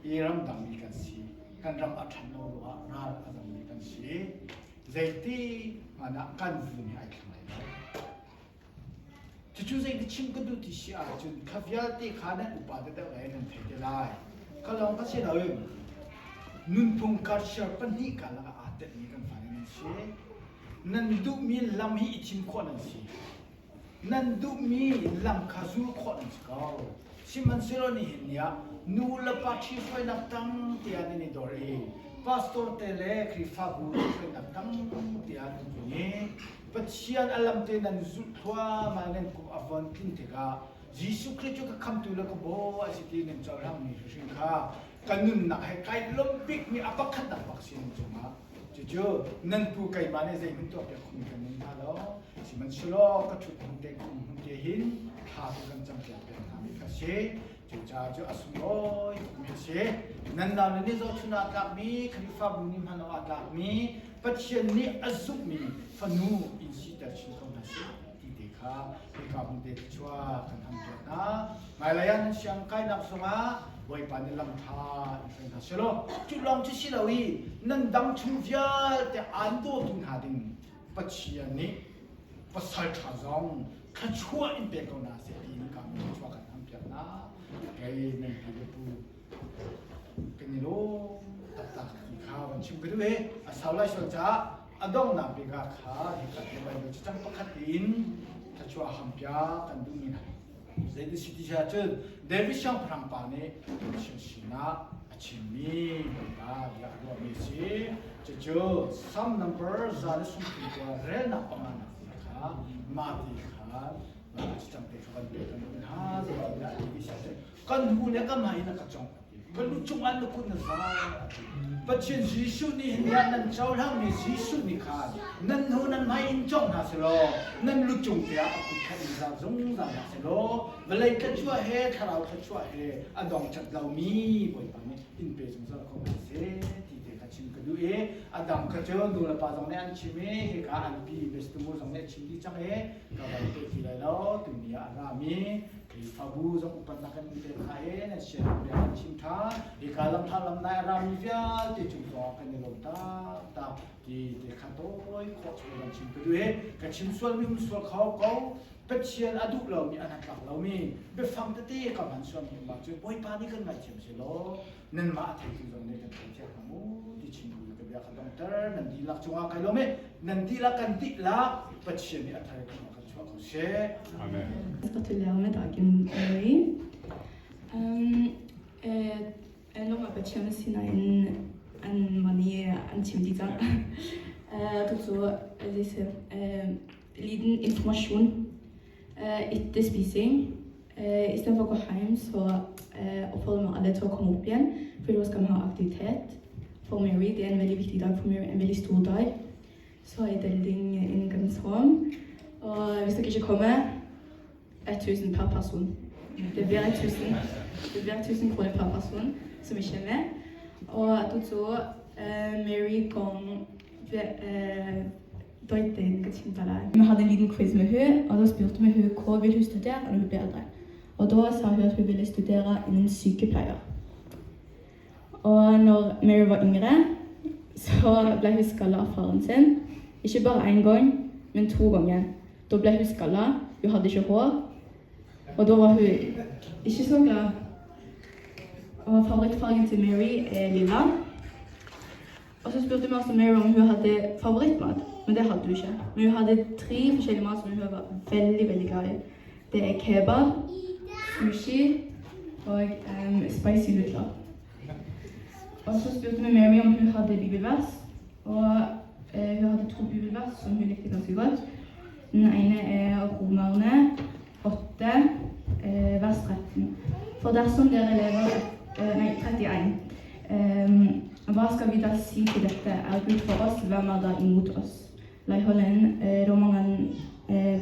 i ramdangmi kan si. Kan ram a ṭhan lo ruangah ral a zammi kan si. Zeiti hmanh ah kan vun hi ai thlang lai lo. Cucu zeiti chim ka duh ti si ahcun kha vialte kha nan upa deuhdeuh lai nan thei te lai. Kha lawng ka si loin nunphung karshar pahnih karlak ah aa telmi kan fale nan si. Nan duhmi lam hi i thim khawh nan si. Nan duhmi lam kha zul khawh nan si ko. Sihmanhsehlaw nihin ni ah nu le pa ṭhihruainak tang tiah nan i dor i pastor te le Khrihfabu ṭhihruainak tang tiah nan tlun i Pathian a lam te nan zulh thluahmah nan kum a von tlin tikah Jesuh Khrih cu ka khamtu le ka baw a si ti nan cohlangmi hrimhrim kha ka nunnak he kai lawmh bikmi a pakhatnak bak si nan cungah Cucu nan pu keimah nih zeihmanh tuahpiak khomi kan um hna lo. Sihmanhsehlaw ka ṭhut hmun te khum hmun te hin thla cu kan campiak peng hna mi kha si. Cucaah cu a sunglawi tukmi a si. Nan naule nih zohchun ah tlakmi, Khrihfabu nih hman awk ah tlakmi, Pathian nih a zumhmi fanu in siter chin ko hna seh ti te kha hika hmun te thluachuah kan ham piak hna. Hmailei ah nan siang kainak zongah Bawipa nih lam ṭha in hruai hna selaw cu lawng cu si lo i nan dam chung vialte aan dawtu hna ding Pathian nih pasal ṭha zong thluachuah in pek ko hna seh tiin ka thluachuah kan ham piak hna. Kei nan pi le pu kan i lawm taktak ti kha van chim ka duh i a sau lai sual caah a donghnak bik ah kha hika hi Baibal cacang pakhat in thluachuah ham piak kan duhmi hna. Zeiti si ti ahcun David siangpahrang pa nih Pathian sinah a chimmi Bawipa bia a ruahmi a si. Cucu Psalm number 130 relnak panganak ti kha mah ti kha cacang te kha van pe kan duh hna. Zeitindah a ti si ahcun kan hu le ka mah in a ka congh a ti. Ka lu cungah na kut na zai a ti. Pathian Jesuh nih hin nan cohlangmi Jesuh nih khan nan hnu nan hmai in cawng hna selaw nan lu cung te ah a kut kha in zar zungzal hna selaw vawlei thluachuah he thlarau thluachuah he a dong cat lomi Bawipa nih in pe zungzal ko hna seh ti te kha chim ka duh i a dang kha cu nu le pa zong nih an chim i hika an pi Bestimu zong nih a chim dih cang i ka van pe ti lai lo tuni ah a rami Khrihfabu zong upatnak kan in pek hna i nan sian bia kan chim ṭha. Hika lamthla lamnai a rami vialte cung zongah kan i lawm taktak ti te kha tawi khawh chung kan chim ka duh i ka chim sualmi um sual kho ko. Pathian a duh lomi a hnatlak lomi biafang tete ka hman sualmi um ahcun Bawipa nih kan ngaihthiam sehlaw nanmah a theitu zong nih kan theithiam hnga mu ti chim bu ka bia kha dongter nan dihlak cungah kai lawm i nan dihlak kan dihlak Pathian nih a thar kan kan chuah ko seh. Amen. Gratulerer med dagen, Mary. Lawng Pathian sinain an mani an chim dih cang. Tu cu liten informasjon etter spising. Istedenfor å gå hjem, så oppfordrer vi alle til å komme opp igjen, for da skal vi ha aktivitet for Mary. Det er en veldig viktig dag for Mary, en veldig stor dag. Så i Delding inngangsrom. Og hvis dere ikke kommer 1000 per person. Det blir 1000, det blir 1000 kroner per person som ikke er med. Og så Mary kom Vi hadde en liten quiz med hun, og da spurte vi hun hva vil hun studere når hun blir eldre. Og da sa hun at hun ville studere innen sykepleier. Og når Mary var yngre, så ble hun skalla av faren sin. Ikke bare én gang, men to ganger. Da ble hun skalla. Hun hadde ikke hår. Og da var hun ikke så glad. Og favorittfargen til Mary er lilla. Og så spurte vi også Mary om hun hadde favorittmat, men det hadde hun ikke. Men hun hadde tre forskjellige mat som hun var veldig, veldig glad i. Det er kebab, sushi og spicy nudler. Og så spurte vi Mary om hun hadde bibelvers, og hun hadde to bibelvers som hun likte ganske godt. Den ene er Romerne 8, vers 13. For dersom dere lever Nei, 31. Hva skal vi da si til dette? Er Gud for oss, hvem er da imot oss? Laiholh in Roma ngan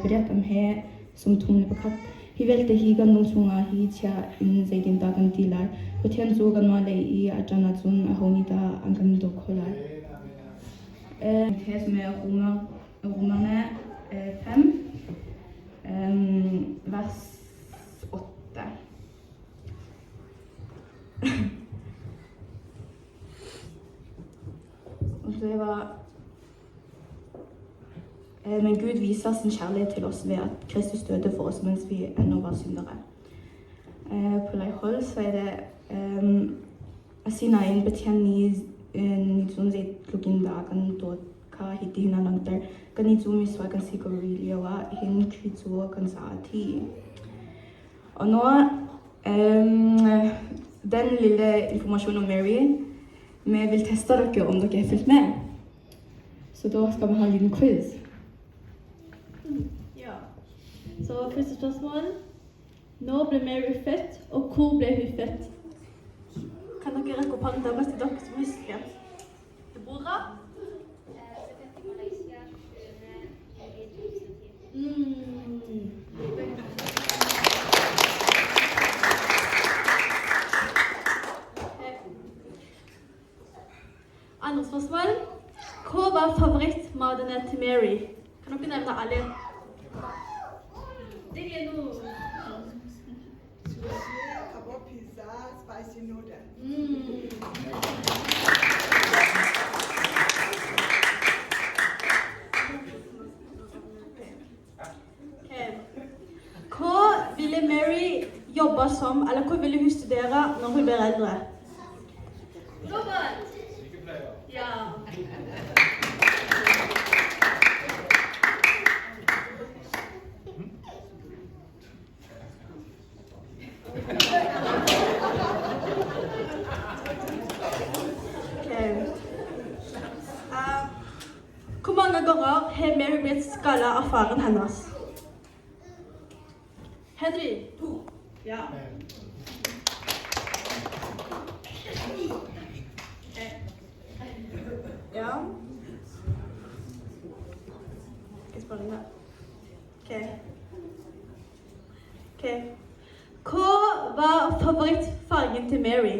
pariat am he 31. Hi vialte hi kan lung chungah hi chia in zeitindah kan ti lai? Pathian cu kanmah lei i a ṭan ahcun aho nih dah an kan daw khawh lai? Thes med Romerne 5, vers 8. Og det var Men Gud viser sin kjærlighet til oss ved at Kristus døde for oss mens vi ennå var syndere. På Leirhold så er det Asinain Pathian nih nih cun zeitluk in dah a kan dawt kha hitihin a langhter. Kannih cu misual kan si ko rih lioah hin Khrih cu kan caah a thi. Og nå den lille informasjonen om Mary Vi vil teste dere om dere har fulgt med. Så da skal vi ha en liten quiz. Ja. Så første spørsmål. Når ble Mary født, og hvor ble hun født? Kan dere rekke opp hånda hvis det er dere som husker? Deborah? Mm. Andre spørsmål. Hva var favorittmatene til Mary? Kan dere nevne alle? Det er noe Sushi, kebab, pizza, spicy noodle. Ok. Hva ville Mary jobbe som, eller hva ville hun studere når hun blir eldre? Robert! Ja. Ok. Hvor mange ganger har Mary blitt skalla av faren hennes? Henry? To. Ja. Ja. Skal jeg spørre deg? Ok. Ok. Hva var favorittfargen til Mary?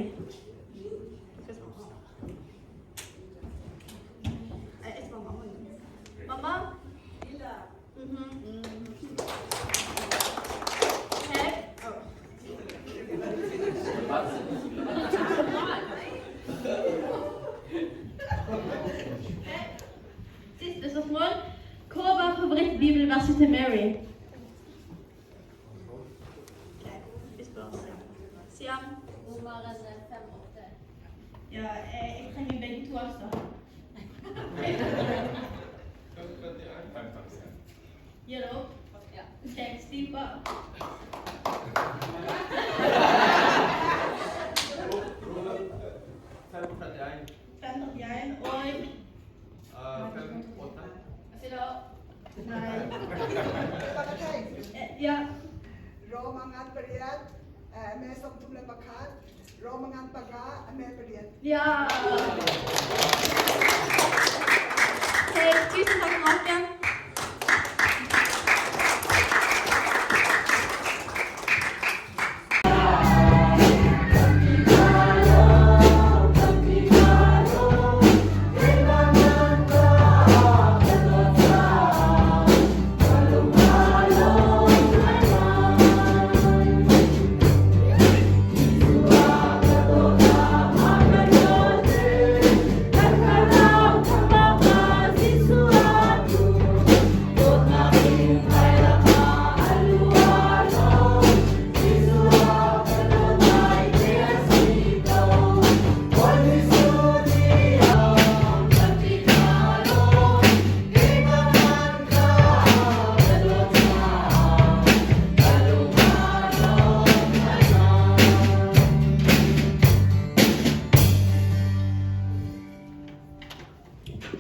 Nei, jeg spør mamma. Mamma? Lilla. Mhm. Ok. Siste spørsmål. Hva var favorittbibelverset til Mary? Ok, vi spør Siam. Siam? Romerne 5,8. Ja, jeg trenger begge to, altså. Gir det opp? Ja. Ok, stil på. 5.31 og Nei. Ja. Roma ngan pariat, me 30 le 1. Roma ngan 5, me 8. Ja. Ok, tusen takk, Raken.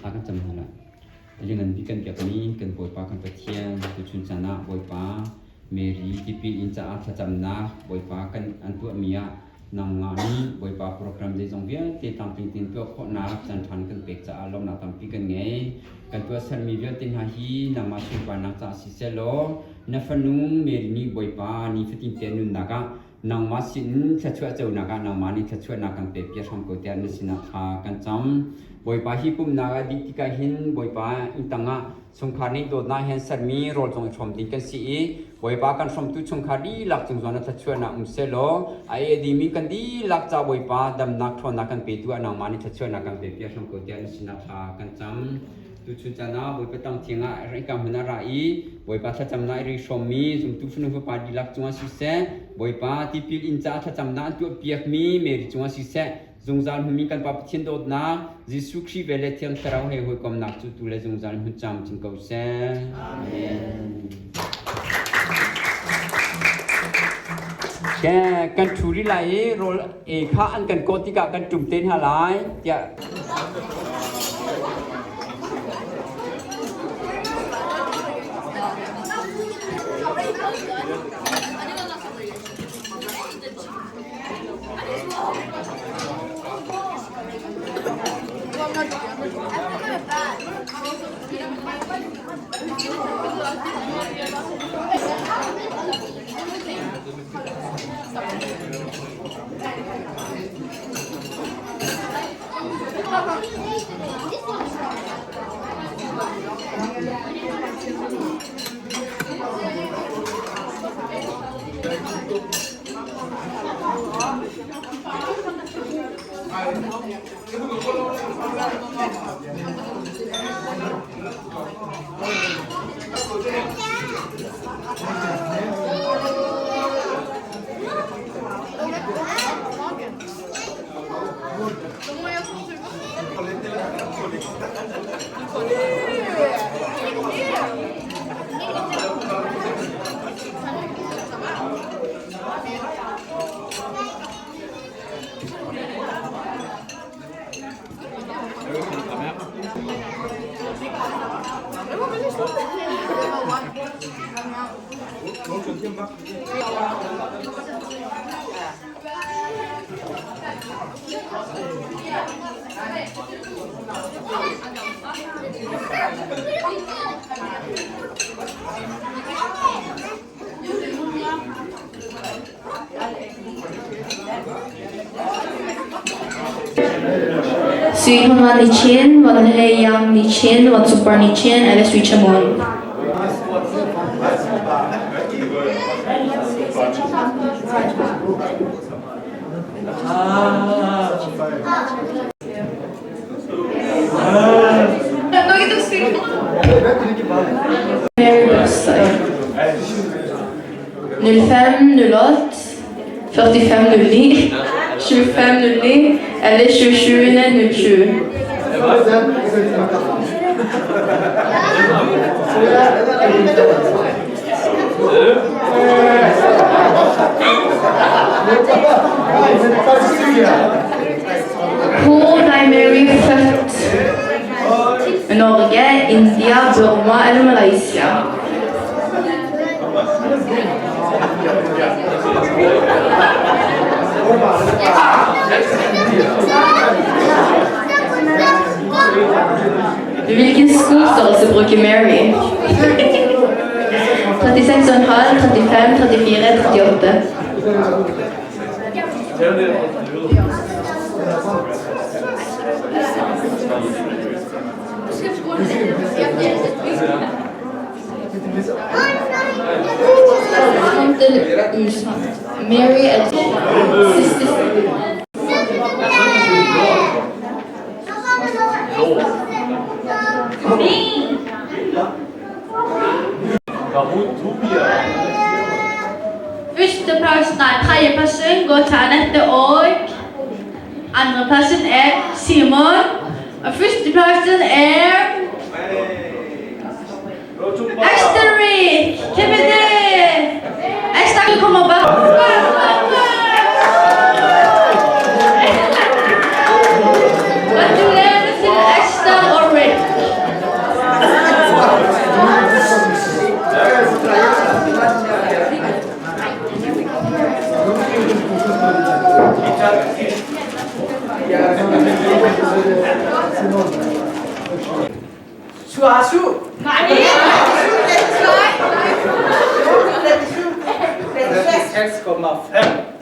Thla kan cam hna lai. Lianngan bik kan biakmi kan Bawipa kan Pathian tuchun caan ah Bawipa Mary tipil in caah thlacamnak Bawipa kan an tuahmi ah Nangmah nih Bawipa program zeizong vialte tlamtling tein tuah khawhnak caanṭha na kan pek caah lawmhnak tampi kan ngei. Kan tuahsermi vialte hna hi nangmah sunparnak caah siseh law na fanu Mary nih Bawipa nifatin te nunnak ah nangmah sin thluachuah conak ah nangmah nih thluachuahnak kan pek piak hram ko tiah na sinah thla kan cam. Bawipa hi pumhnak a dih tikah hin Bawipa inn tangah Chungkhar nih dawtnak he sermi rawl zong i hrawm ding kan si i Bawipa kan hrawmtu chungkhar dihlak cung zawn ah thluachuahnak um sehlaw a ei a dimi kan dihlak ca Bawipa damnak ṭhawnnak kan petu ah nangmah nih thluachuahnak kan pe piak hram ko tiah na sinah thla kan cam. Tuchun caan ah Bawipa tang thiang ah hika hmun ah ra i Bawipa thlacamnak i ri hrawmmi zumtu fanu fapa dihlak cungah siseh Bawipa tipil inn caah thlacamnak an tuahpiakmi Mary cungah siseh Zungzal hmunmi kan Pa Pathian dawtnak, Jesuh Khrih ve le Thiang Thlarau he hawikomnak cu tu le zungzal hmun camcin ko seh. Amen. Ke kan ṭhu rih lai i rawl ei kha an kan kawh tikah kan ṭum te hna lai tiah. Sui Hma ni Chin, Van Hlei Yang ni Chin, Van Super ni Chin, eller Sui Chamon. Mary Bursdag. 05, 08, 45, 09, 25, 09 eller 27, 07. Hvor ble Mary født? Norge, India, Burma eller Malaysia? Hvilken skostørrelse bruker Mary? 36,5, 35, 34, 38. Sant eller usant? Mary er siste. Førsteplass, nei, tredjeplassen går til Anette og andreplassen er Simon. Og førsteplassen er Østerrik! Hvem er det? Østerrik kommer bak. Gratulerer til Ester og Rick. Sua su. 36,5.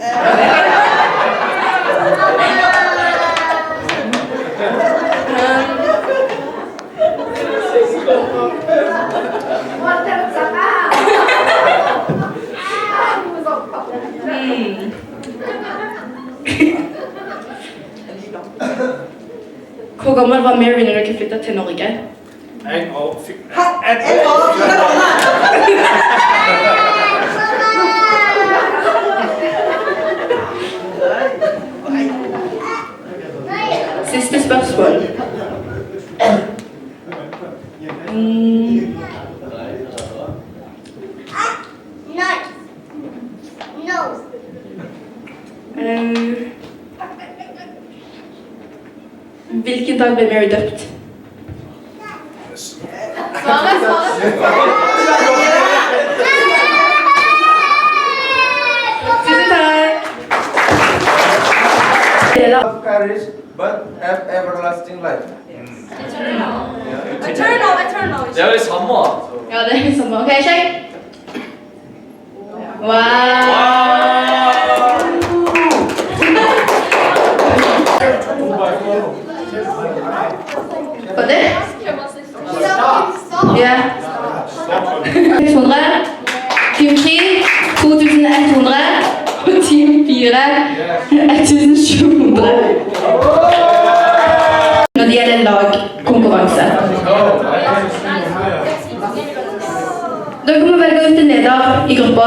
Hvor gammel var Mary når dere flytta til Norge? En og fi- En og fire måneder. Siste spørsmål. No. Hvilken dag ble Mary døpt? Svaret, svaret. Tusen takk! Deler perish, but have everlasting life. Eternal, eternal. Det er jo samme. Ja, det er samme. Ok, sjekk. Wow! Var det? Ja. 600. Team 3 2100. Og team 4 1700. Når det gjelder lagkonkurranse. Dere må velge ut en leder i gruppa.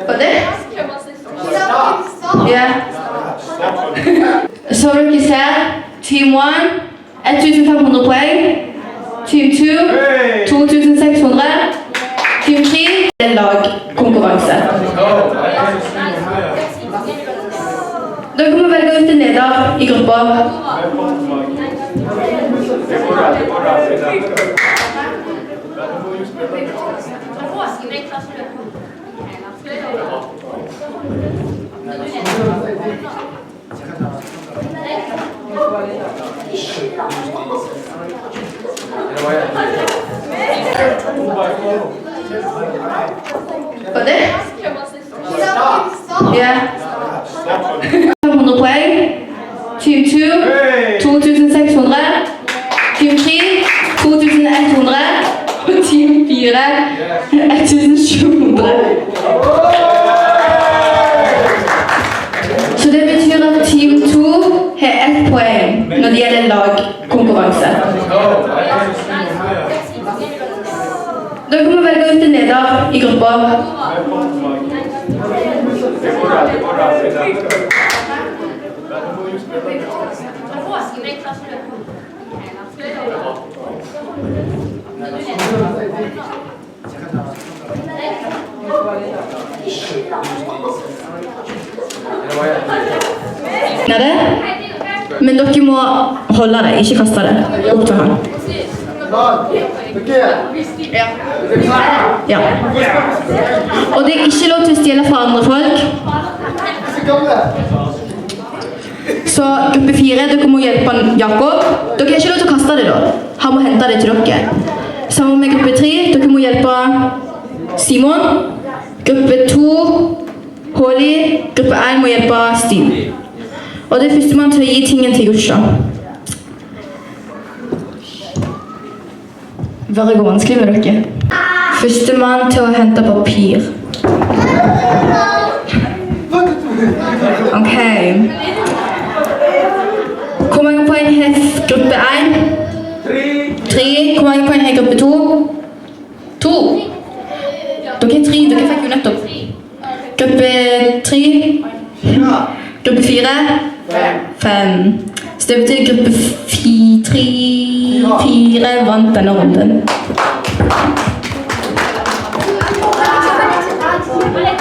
Var det? Ja. Som dere ser, Team 1 1500 poeng. Team 2 2600. Team 3 lagkonkurranse. Dere må velge ut en leder i gruppa. Var det? Ja. 500 poeng. Team 2 2600. Team 3 2100. Og team 4 1700. Så det betyr at team 2 har ett poeng når det gjelder lagkonkurranse. Dere må velge ut en leder i gruppa. Det. Men dere må holde det, ikke kaste det. Opp til han. Ja. ja. Og det er ikke lov til å stjele fra andre folk. Så gruppe 4, dere må hjelpe Jakob. Dere har ikke lov til å kaste det, da. Han må hente det til dere. Sammen med gruppe 3, dere må hjelpe Simon. Gruppe 2, Håli. Gruppe 1 må hjelpe Stiv. Og det er førstemann til å gi tingen til Joshua. Bare går vanskelig med dere. Førstemann til å hente papir. Ok. Hvor mange poeng har gruppe 1? Tre. Hvor mange poeng har gruppe 2? To. Dere er tre. Dere fikk jo nettopp. Gruppe 3. Gruppe 4. Fem. Så det betyr gruppe 3, 4 vant denne runden. Okay.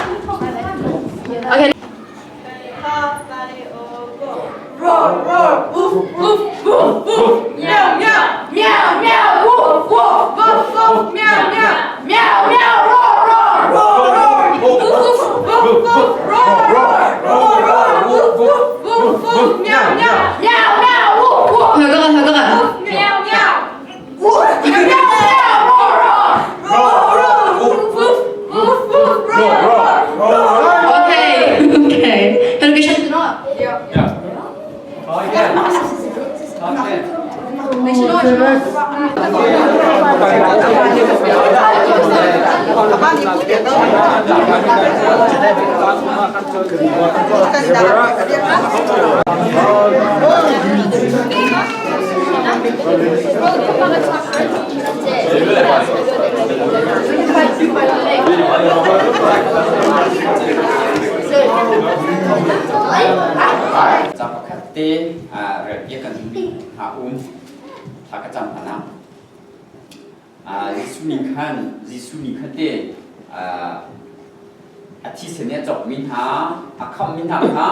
Roar, roar, woof, woof, woof, woof, meow, meow, meow, meow, woof, woof, woof, woof, meow, meow, meow, meow, roar, roar, roar, roar, woof, woof, woof, woof, roar, roar, roar, roar, woof, woof, woof, woof, meow, meow, meow, meow, woof, woof, woof, meow, meow, woof, meow, meow, roar, roar, roar, roar, woof, woof, woof, woof, roar, roar, roar, roar. Okay. Okay. Har dere skjønt det nå? Ja. Ja. Nei, ikke nå, ikke nå. Ca pakhat te relpiak kan duhmi hna um thla ka cam hna. Jesuh nih khan Jesuh nih khan te a thisen nih a cawkmi hna a khamhmi hna kha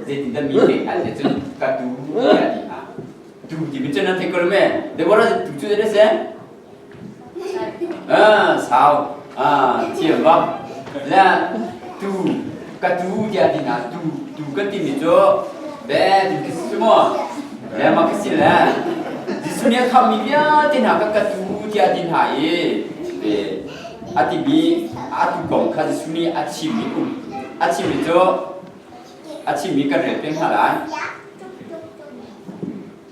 zeitindah mi pek hna ti cun ka tu tiah a ti hna. Tu timi cu nan theih ko lo me? Deborah tu cu zei si? Sau. Thiam bak. Le tu ka tu tiah ti hna tu tu kan timi cu be ti ka si maw? Le mah ka si le Jesuh nih a khamhmi vialte hna ka ka tu tiah ti hna i be a timi a tu kong kha Jesuh nih a chimmi um a chimmi cu a chimmi kan rel peng hna lai.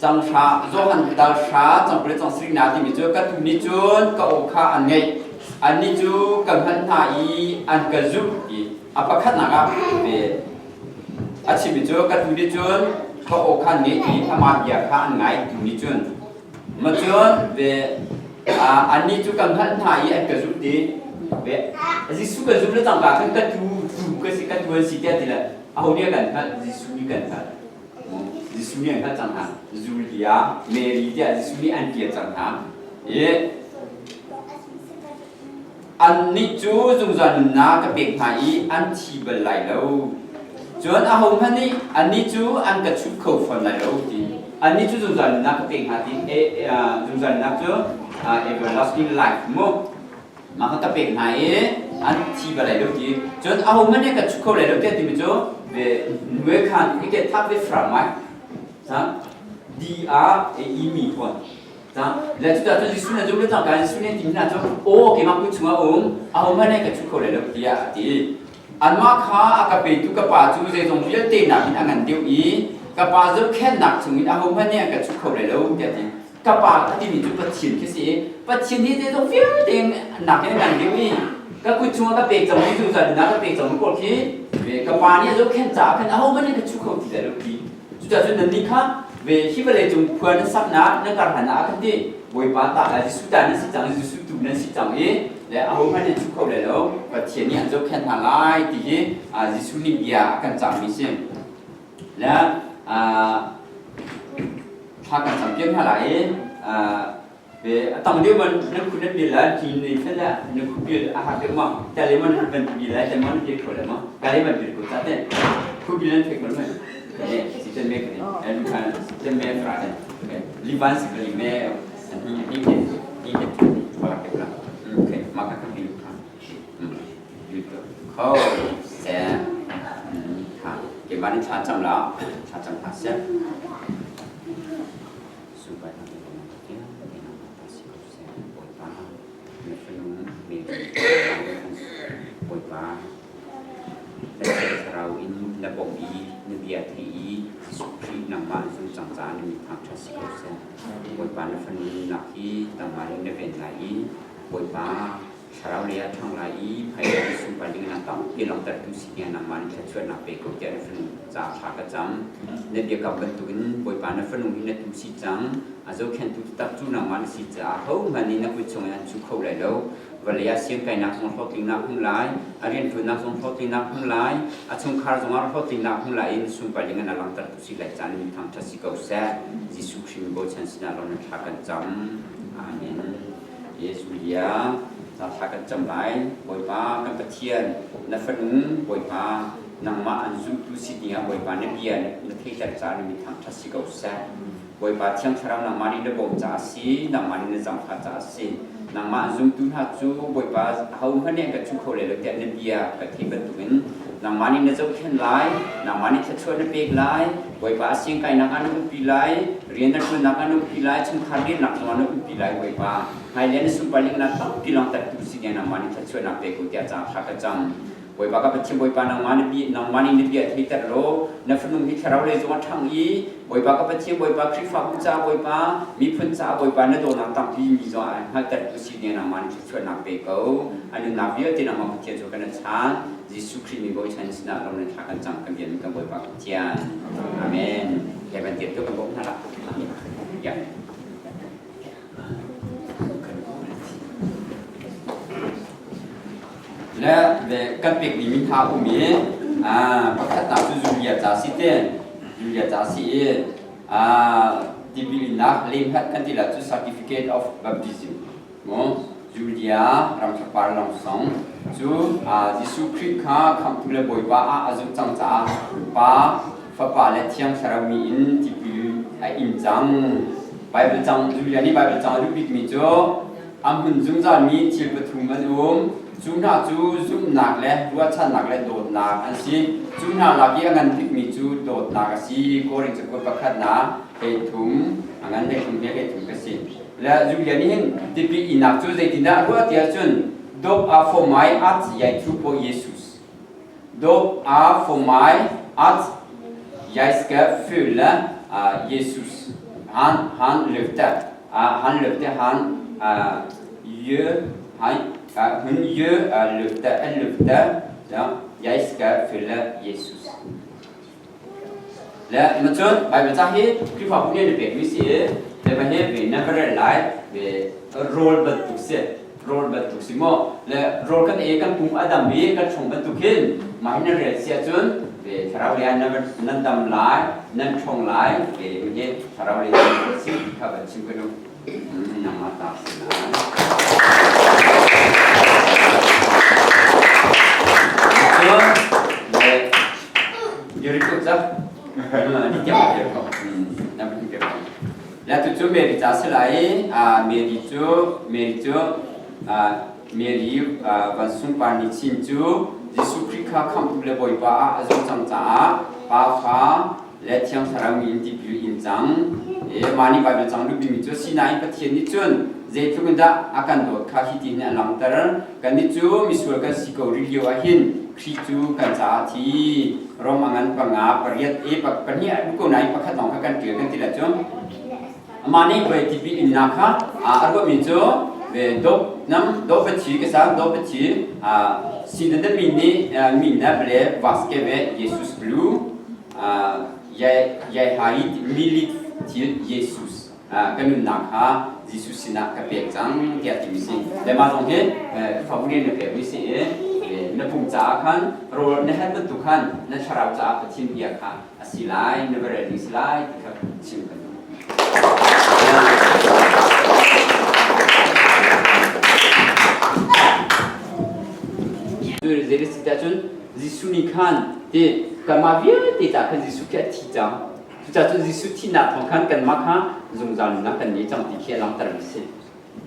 Cang hra Johan dal hra cang pale cang sri na timi cu ka tu nih cun ka aw kha an ngaih annih cu ka hngalh hna i an ka zumh i a pakhatnak ah ve a chimmi cu ka tu nih cun ka aw kha an ngaih i amah bia kha an ngai tu nih cun ma cun ve annih cu ka hngalh hna i an ka zumh ti ve Jesuh kan zumh le cangka khan ka tu tu ka si ka tu an si tiah ti le aho nih a kan hngalh Jesuh nih kan hngalh Jesuh nih an hngalh cang hna. Julia, Mary tiah Jesuh nih an tial cang hna. I annih cu zungzal nunnak ka pek hna i an thi bal lai lo. Cun ahohmanh nih annih cu an ka chut kho fawn lai lo ti. Annih cu zungzal nunnak ka pek hna ti zungzal nunnak cu everlasting life mu. Mah kha ka pek hna i an thi bal lai lo ti. Cun ahohmanh nih ka chuk kho lai lo tiah timi cu ve nue khan i ke thap ve fra mai. D R A E mi fawn. Le cuta cun Jesuh na zum le cangka Jesuh nih a ti hna cu aw keimah kut chungah um ahohmanh nih ka chuk kho lai lo tiah a ti. Anmah kha a ka petu ka pa cu zeizong vialte nakin a ngan deuh i ka pa zohkhenhnak chungin ahohmanh nih a ka chuk kho lai lo tiah a ti. Ka pa a timi cu Pathian khi si i Pathian hi zeizong vialte nakin a ngan deuh i ka kut chungah ka pek cangmi zungzal nunnak ka pek cangmi pawl khi ka pa nih a zohkhenh caah khan ahohmanh nih ka chu kho ti lai lo ti. Cucaah cun nannih kha ve hi vawlei cung khua nan saknak nan kar hlan ah khan ti Bawipa ta Jesuh ta nan si cang Jesuh tu nan si cang i le ahohmanh nih chu kho lai lo Pathian nih an zohkhenh hna lai ti hi Jesuh nih bia a kan cahmi si. Le thla kan cam piak hna lai i ve a tam deuh man nan khu nan bil la ti ni fel la nan khu bil a har deuh ma ta le man ban bil la ta man bil kho le ma ka le man bil ko ta te khu bil nan fek man man ne si ten me ne an khan ten me fra ne liban si li me an hi ni ni ni ni pa ke la okay ma ka ka bil kha bil ko kho se ha ke man thla cham la thla cham ha se Bawipa, na thlarau in na bawmh i na bia theih i Jesuh Khrih nangmah an zumh cang caah na min thangṭhat si ko seh. Bawipa na fanu nunnak hi nangmah nih na ven lai i Bawipa thlarau lei ah ṭhang lai i phaisa i sunpar ding in tampi langhtertu si tiang nangmah nih thluachuahnak pe ko tiah na fanu caah thla ka cam. Na biakam bantukin Bawipa na fanu hi na tu si cang. A zohkhenhtu taktak cu nangmah na si caah hohmanh nih na kut chungin an chuh kho lai lo. Vawlei ah siangkainak zong hlawhtlinnak hmu lai, a rianṭuannak zong hlawhtlinnak hmu lai, a chungkhar zongah hlawhtlinnak hmu lai in sunpar ding in a langhtertu si lai caan in thangṭhat si ko seh. Jesuh Khrih mi bochan sinah lawng na thla kan cam. Amen. Jesuh bia. Thla kan cam lai. Bawipa kan Pathian, na fanu Bawipa, nangmah an zumtu si dingah Bawipa na bia na theihter caah na min thangṭhat si ko seh. Bawipa Thiang Thlarau nangmah nih na bawmh caah a si, nangmah nih na zaangfah caah a si. Nangmah an zumtu hna cu Bawipa ahohmanh nih an kan chuh kho lai lo tiah na bia ka theih bantukin nangmah nih na zohkhenh lai, nangmah nih thluachuah na pek lai, Bawipa a siangkainak ah na umpi lai, rian na ṭuannak ah na umpi lai, chungkhar riannak zongah na umpi lai Bawipa. Hmailei na sunparlingnak tampi langhtertu si ding nangmah nih thluachuahnak pe ko tiah caang thla ka cam. Bawipa ka Pathian Bawipa nangmah na bia nangmah nih na bia theiter law na fanu hi thlarau lei zong a ṭhang i Bawipa ka Pathian Bawipa Khrihfabu ca Bawipa miphun ca Bawipa na dawtnak tampi mi zong ah hngalhtertu si ding nangmah nih thluachuahnak pe ko. A nunnak vialte nangmah Pathian cu kan chan. Jesuh Khrih min bochan sinah rom le thla kan cam kan biami kan Bawipa Pathian. Amen. Heaven tiap tu kan bawmh hna lah. Ya. Le ve kan pek mi min tha um i pakhat nak cu Julia ca si te Julia ca si i tipil innak lemhat kan ti la cu certificate of baptism mu Julia ramthlapar langsong cu Jesuh Khrih kha khamhtu le Bawipa ah a zumh cang caah Pa Fapa le Thiang Thlarau mi in tipil a in cang. Bible cang Julia nih Bible cang a duh bikmi cu a hmun zungzalmi thil pathum an um. Cu hna cu zumhnak le ruahchannak le dawtnak an si. Cu hna lak i a ngan bikmi cu dawtnak a si. Korin cakuat pakhatnak hlei thum a ngan 13 he 13 ka si. Le Julia nih hin tipil innak cu zeitindah a ruah ti ahcun dop a for my at jeg tror på Jesus. Dop a for my at jeg skal følge Jesus. Han løfte han løfte han gjør han hun gjør løfte en løfte ja, jeg skal følge Jesus. Le macun Bible ca hi Khrihfabu nih an i pekmi si i le mah hi ve na va rel lai ve rawl bantuk si rawl bantuk si maw le rawl kan ei kan pum a dam i kan ṭhawng bantuk hin mah hi nan rel si ahcun ve thlarau lei ah nan dam lai nan ṭhawng lai ve hi thlarau lei si kha van chim ka duh nangmah ta si lai cun Jericho ca ni tiang Jericho na bin Jericho la tu cu Mary ca si lai Mary cu Mary cu Mary van sungpar ni chin cu Jesuh Khrih kha khamhtu le Bawipa ah a zumh cang caah Pa Fa le Thiang Thlarau min tipil in cang e mah nih Bible cang duhmi cu sinain Pathian nih cun zeitluk in dah a kan dawt kha hi ti hin a langhter kannih cu misual kan si ko rih lio ah hin Khrih cu kan caah thi Rom a ngan panga pariat e pahnih a ko nain pakhat lawng kha kan ṭial kan ti la cu amah nih voi tipil innak kha a ruahmi cu ve dop nam dop chi ka sang dop chi siden de min ni min na ble vaske ve Jesus blue yai hai milit thil Jesus ka nunnak kha Jesuh sinah ka pek cang tiah timi si. Le mah zong hi Khrihfabu nih na pekmi si i na pum caah khan rawl na herh bantuk khan na thlarau caah Pathian bia kha a si lai, na va rel ding si lai ti kha chim kan duh. Zeidah cun Jesuh nih khan ti kanmah vialte caah khan Jesuh khi a thi cang. Cucaah cun Jesuh thihnak thawng khan kanmah kha zungzal nunnak kan ngei cang ti khi a langhtermi a si.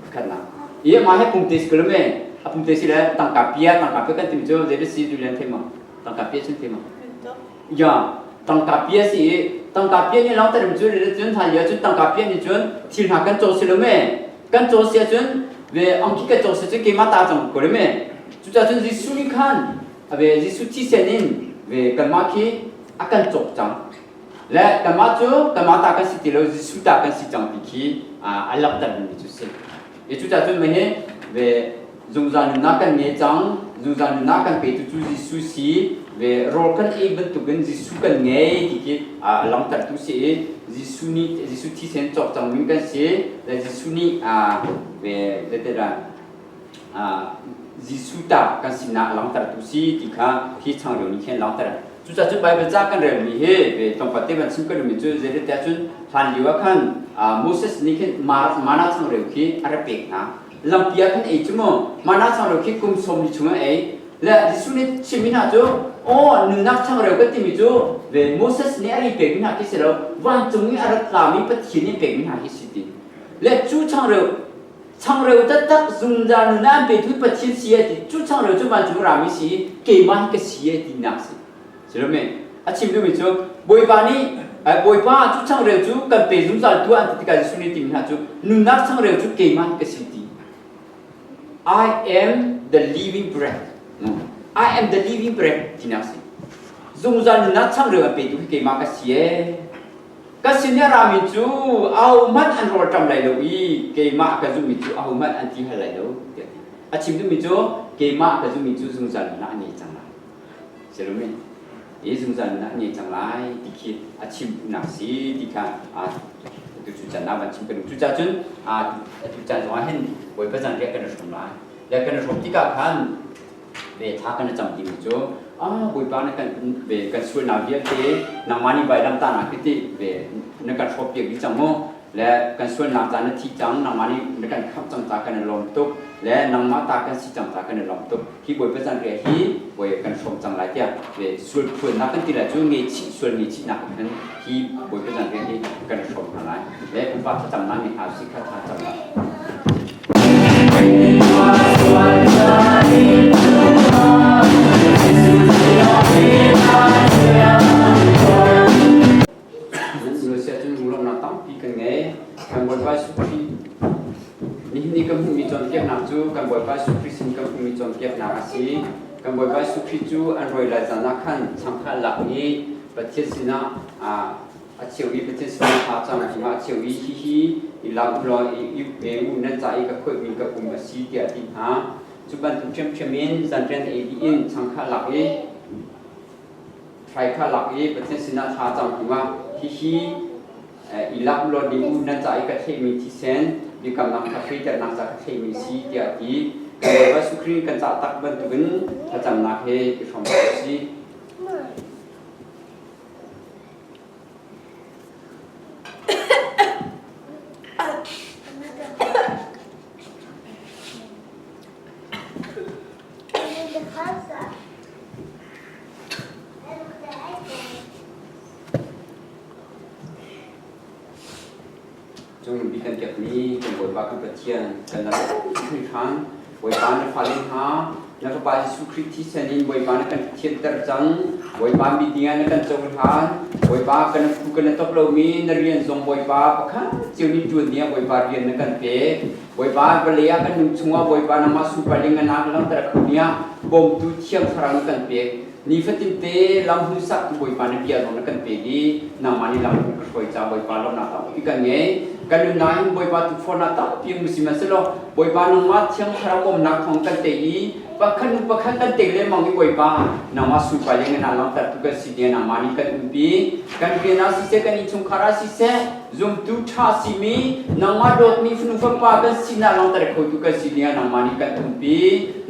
Pakhatnak. I amah he pumte si ko lo me. A pumte si le tangka pia, tangka pia kan timi cu zei si tu lian thei ma? Tangka pia cun thei ma? Ya, tangka pia si i tangka pia nih langhtermi cu cun hlan lio cun tangka pia nih cun thil hna kan caw si lo me. Kan caw si ahcun ve angki kan caw si cun keimah ta cang ko lo me. Cucaah cun Jesuh nih khan ve Jesuh thisen in ve kanmah khi a kan cawk cang. Le kanmah cu kanmah ta kan si ti lo Jesuh ta kan si cang ti khi a langhter mi cu si. I cucaah cun mei ve zungzal nunnak kan ngei cang, zungzal nunnak kan petu cu Jesuh si, ve rawl kan ei bantukin Jesuh kan ngei ti khi a langhtertu si i Jesuh nih Jesuh thisen cawk cang mi kan si, le Jesuh nih ve zeitidah Jesuh ta kan sinak a langhtertu si ti kha hi changreu nih khin langhter. Cucaah cun Baibal ca kan relmi hi ve tlawmpal te van chim kan duhmi cu zeitiah cun hlan lio ah khan Moses nih khin mana changreu khi a rak pek hna. Lampi ah khan ei cu mu. Mana changreu khi kum 40 chung a ei. Le Jesuh nih chimmi hna cu, aw nunnak changreu kan timi cu ve Moses nih a ri pekmi hna khi si lo, vancung i a rat tlami Pathian nih pekmi hna khi si ti. Le cu changreu changreu taktak zungzal nun ah an petu Pathian si a ti. Cu changreu cu vancung rami si i keimah hi ka si a tinak si. Si lo me? A chim duhmi cu Bawipa nih Bawipa cu changreu cu kan pe zungzal tuah an ti tikah Jesuh nih timi hna cu nunnak changreu cu keimah hi ka si ti. I am the living bread. I am the living bread tinak si. Zungzal nunnak changreu an petu hi keimah ka si ee. Ka sin i a rami cu ahohmanh an rawl ṭam lai lo i keimah ka zummi cu ahohmanh an ti hal lai lo tiah a ti. A chim duhmi cu keimah ka zummi cu zungzal nunnak an ngei cang lai. Silomi i zungzal nunnak an ngei cang lai ti khi a chim duhnak si ti kha atu cu can ah van chim kan duh. Cucaah cun atu caan zongah hin Bawipa zanriah kan i hrawm lai. Le kan i hrawm tikah khan ve thla kan i cam timi cu ah Bawipa na kan ve kan sualnak vialte nangmah nih vailam tahnak hi ti ve na kan hrawp piak dih cang mu le kan sualnak ca na thi cang nangmah nih na kan khamh cang ca kan i lawm tuk le nangmah ta kan si cang ca kan i lawm tuk hi Bawipa zanriah hi bawi kan hrawm cang lai tiah ve sual phuannak kan ti lai cu ngeichih sual ngeichihnak khan hi Bawipa zanriah hi kan i hrawm hna lai le pupa thlacamnak nih hna si kha thla cam Indonesia cu lunglawmhnak tampi kan ngei. Kan Bawipa Jesuh Khrih nihin ni kan hmuhmi cawnpiaknak cu kan Bawipa Jesuh Khrih sin kan hmuhmi cawnpiaknak a si. Kan Bawipa Jesuh Khrih cu an rawi lai caan ah khan changkha lak i Pathian sinah a cheu i Pathian sinah thla cang cungah a cheu i hihi i lak u law i pe u nan ca i ka khoihmi ka pum a si tiah a ti hna. Cu bantuk ṭhiamṭhiam in zanrian ei dih in changkha lak i hrai kha lak i Pathian sinah thla cang hnuah hihi i lak u law ding u nan ca i ka thleimi thisen biakamnak kha fehternak ca ka thleimi si tiah a ti. Kan Bawipa Jesuh Khrih kan cah tak bantukin thlacamnak he i hrawm u sih. Cung bi kan pekmi kan Bawipa kan Pathian kan lam hringhran Bawipa na fale hna na Fapa Jesuh Khrih thisen in Bawipa na kan thianter cang Bawipa meeting ah na kan cohlan Bawipa kan phu kan top lomi na rian zong Bawipa pakhat cio nih ṭuan ding ah Bawipa rian na kan pek Bawipa vawlei ah kan nun chungah Bawipa nangmah sunparning na nak langhter kho ding ah bawmtu Thiang Thlarau na kan pek Nifatin te lam hmuhsak tu Bawipa na bia zong na kan pek i nangmah nih lam ka hruai ca Bawipa lawmhnak tampi kan ngei. Kan nunnak hin Bawipa tukforhnak tampi um sihmanhsehlaw Bawipa nangmah Thiang Thlarau bawmhnak thawng kan tei i pakhat hnu pakhat kan tei lengmang i Bawipa nangmah sunpar le ngan langhter tu kan si tiah nangmah nih kan umpi. Kan rian ah siseh kan innchungkhar ah siseh zumtu ṭha simi nangmah dawtmi fanu fapa kan sinak langhter khotu kan si dingah nangmah nih kan umpi.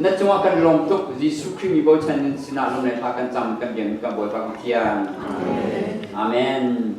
Na cungah kan lawm tuk. Jesuh Khrih mi bochan in sinah lung le thla kan cam kan biakmi kan Bawipa Pathian. Amen.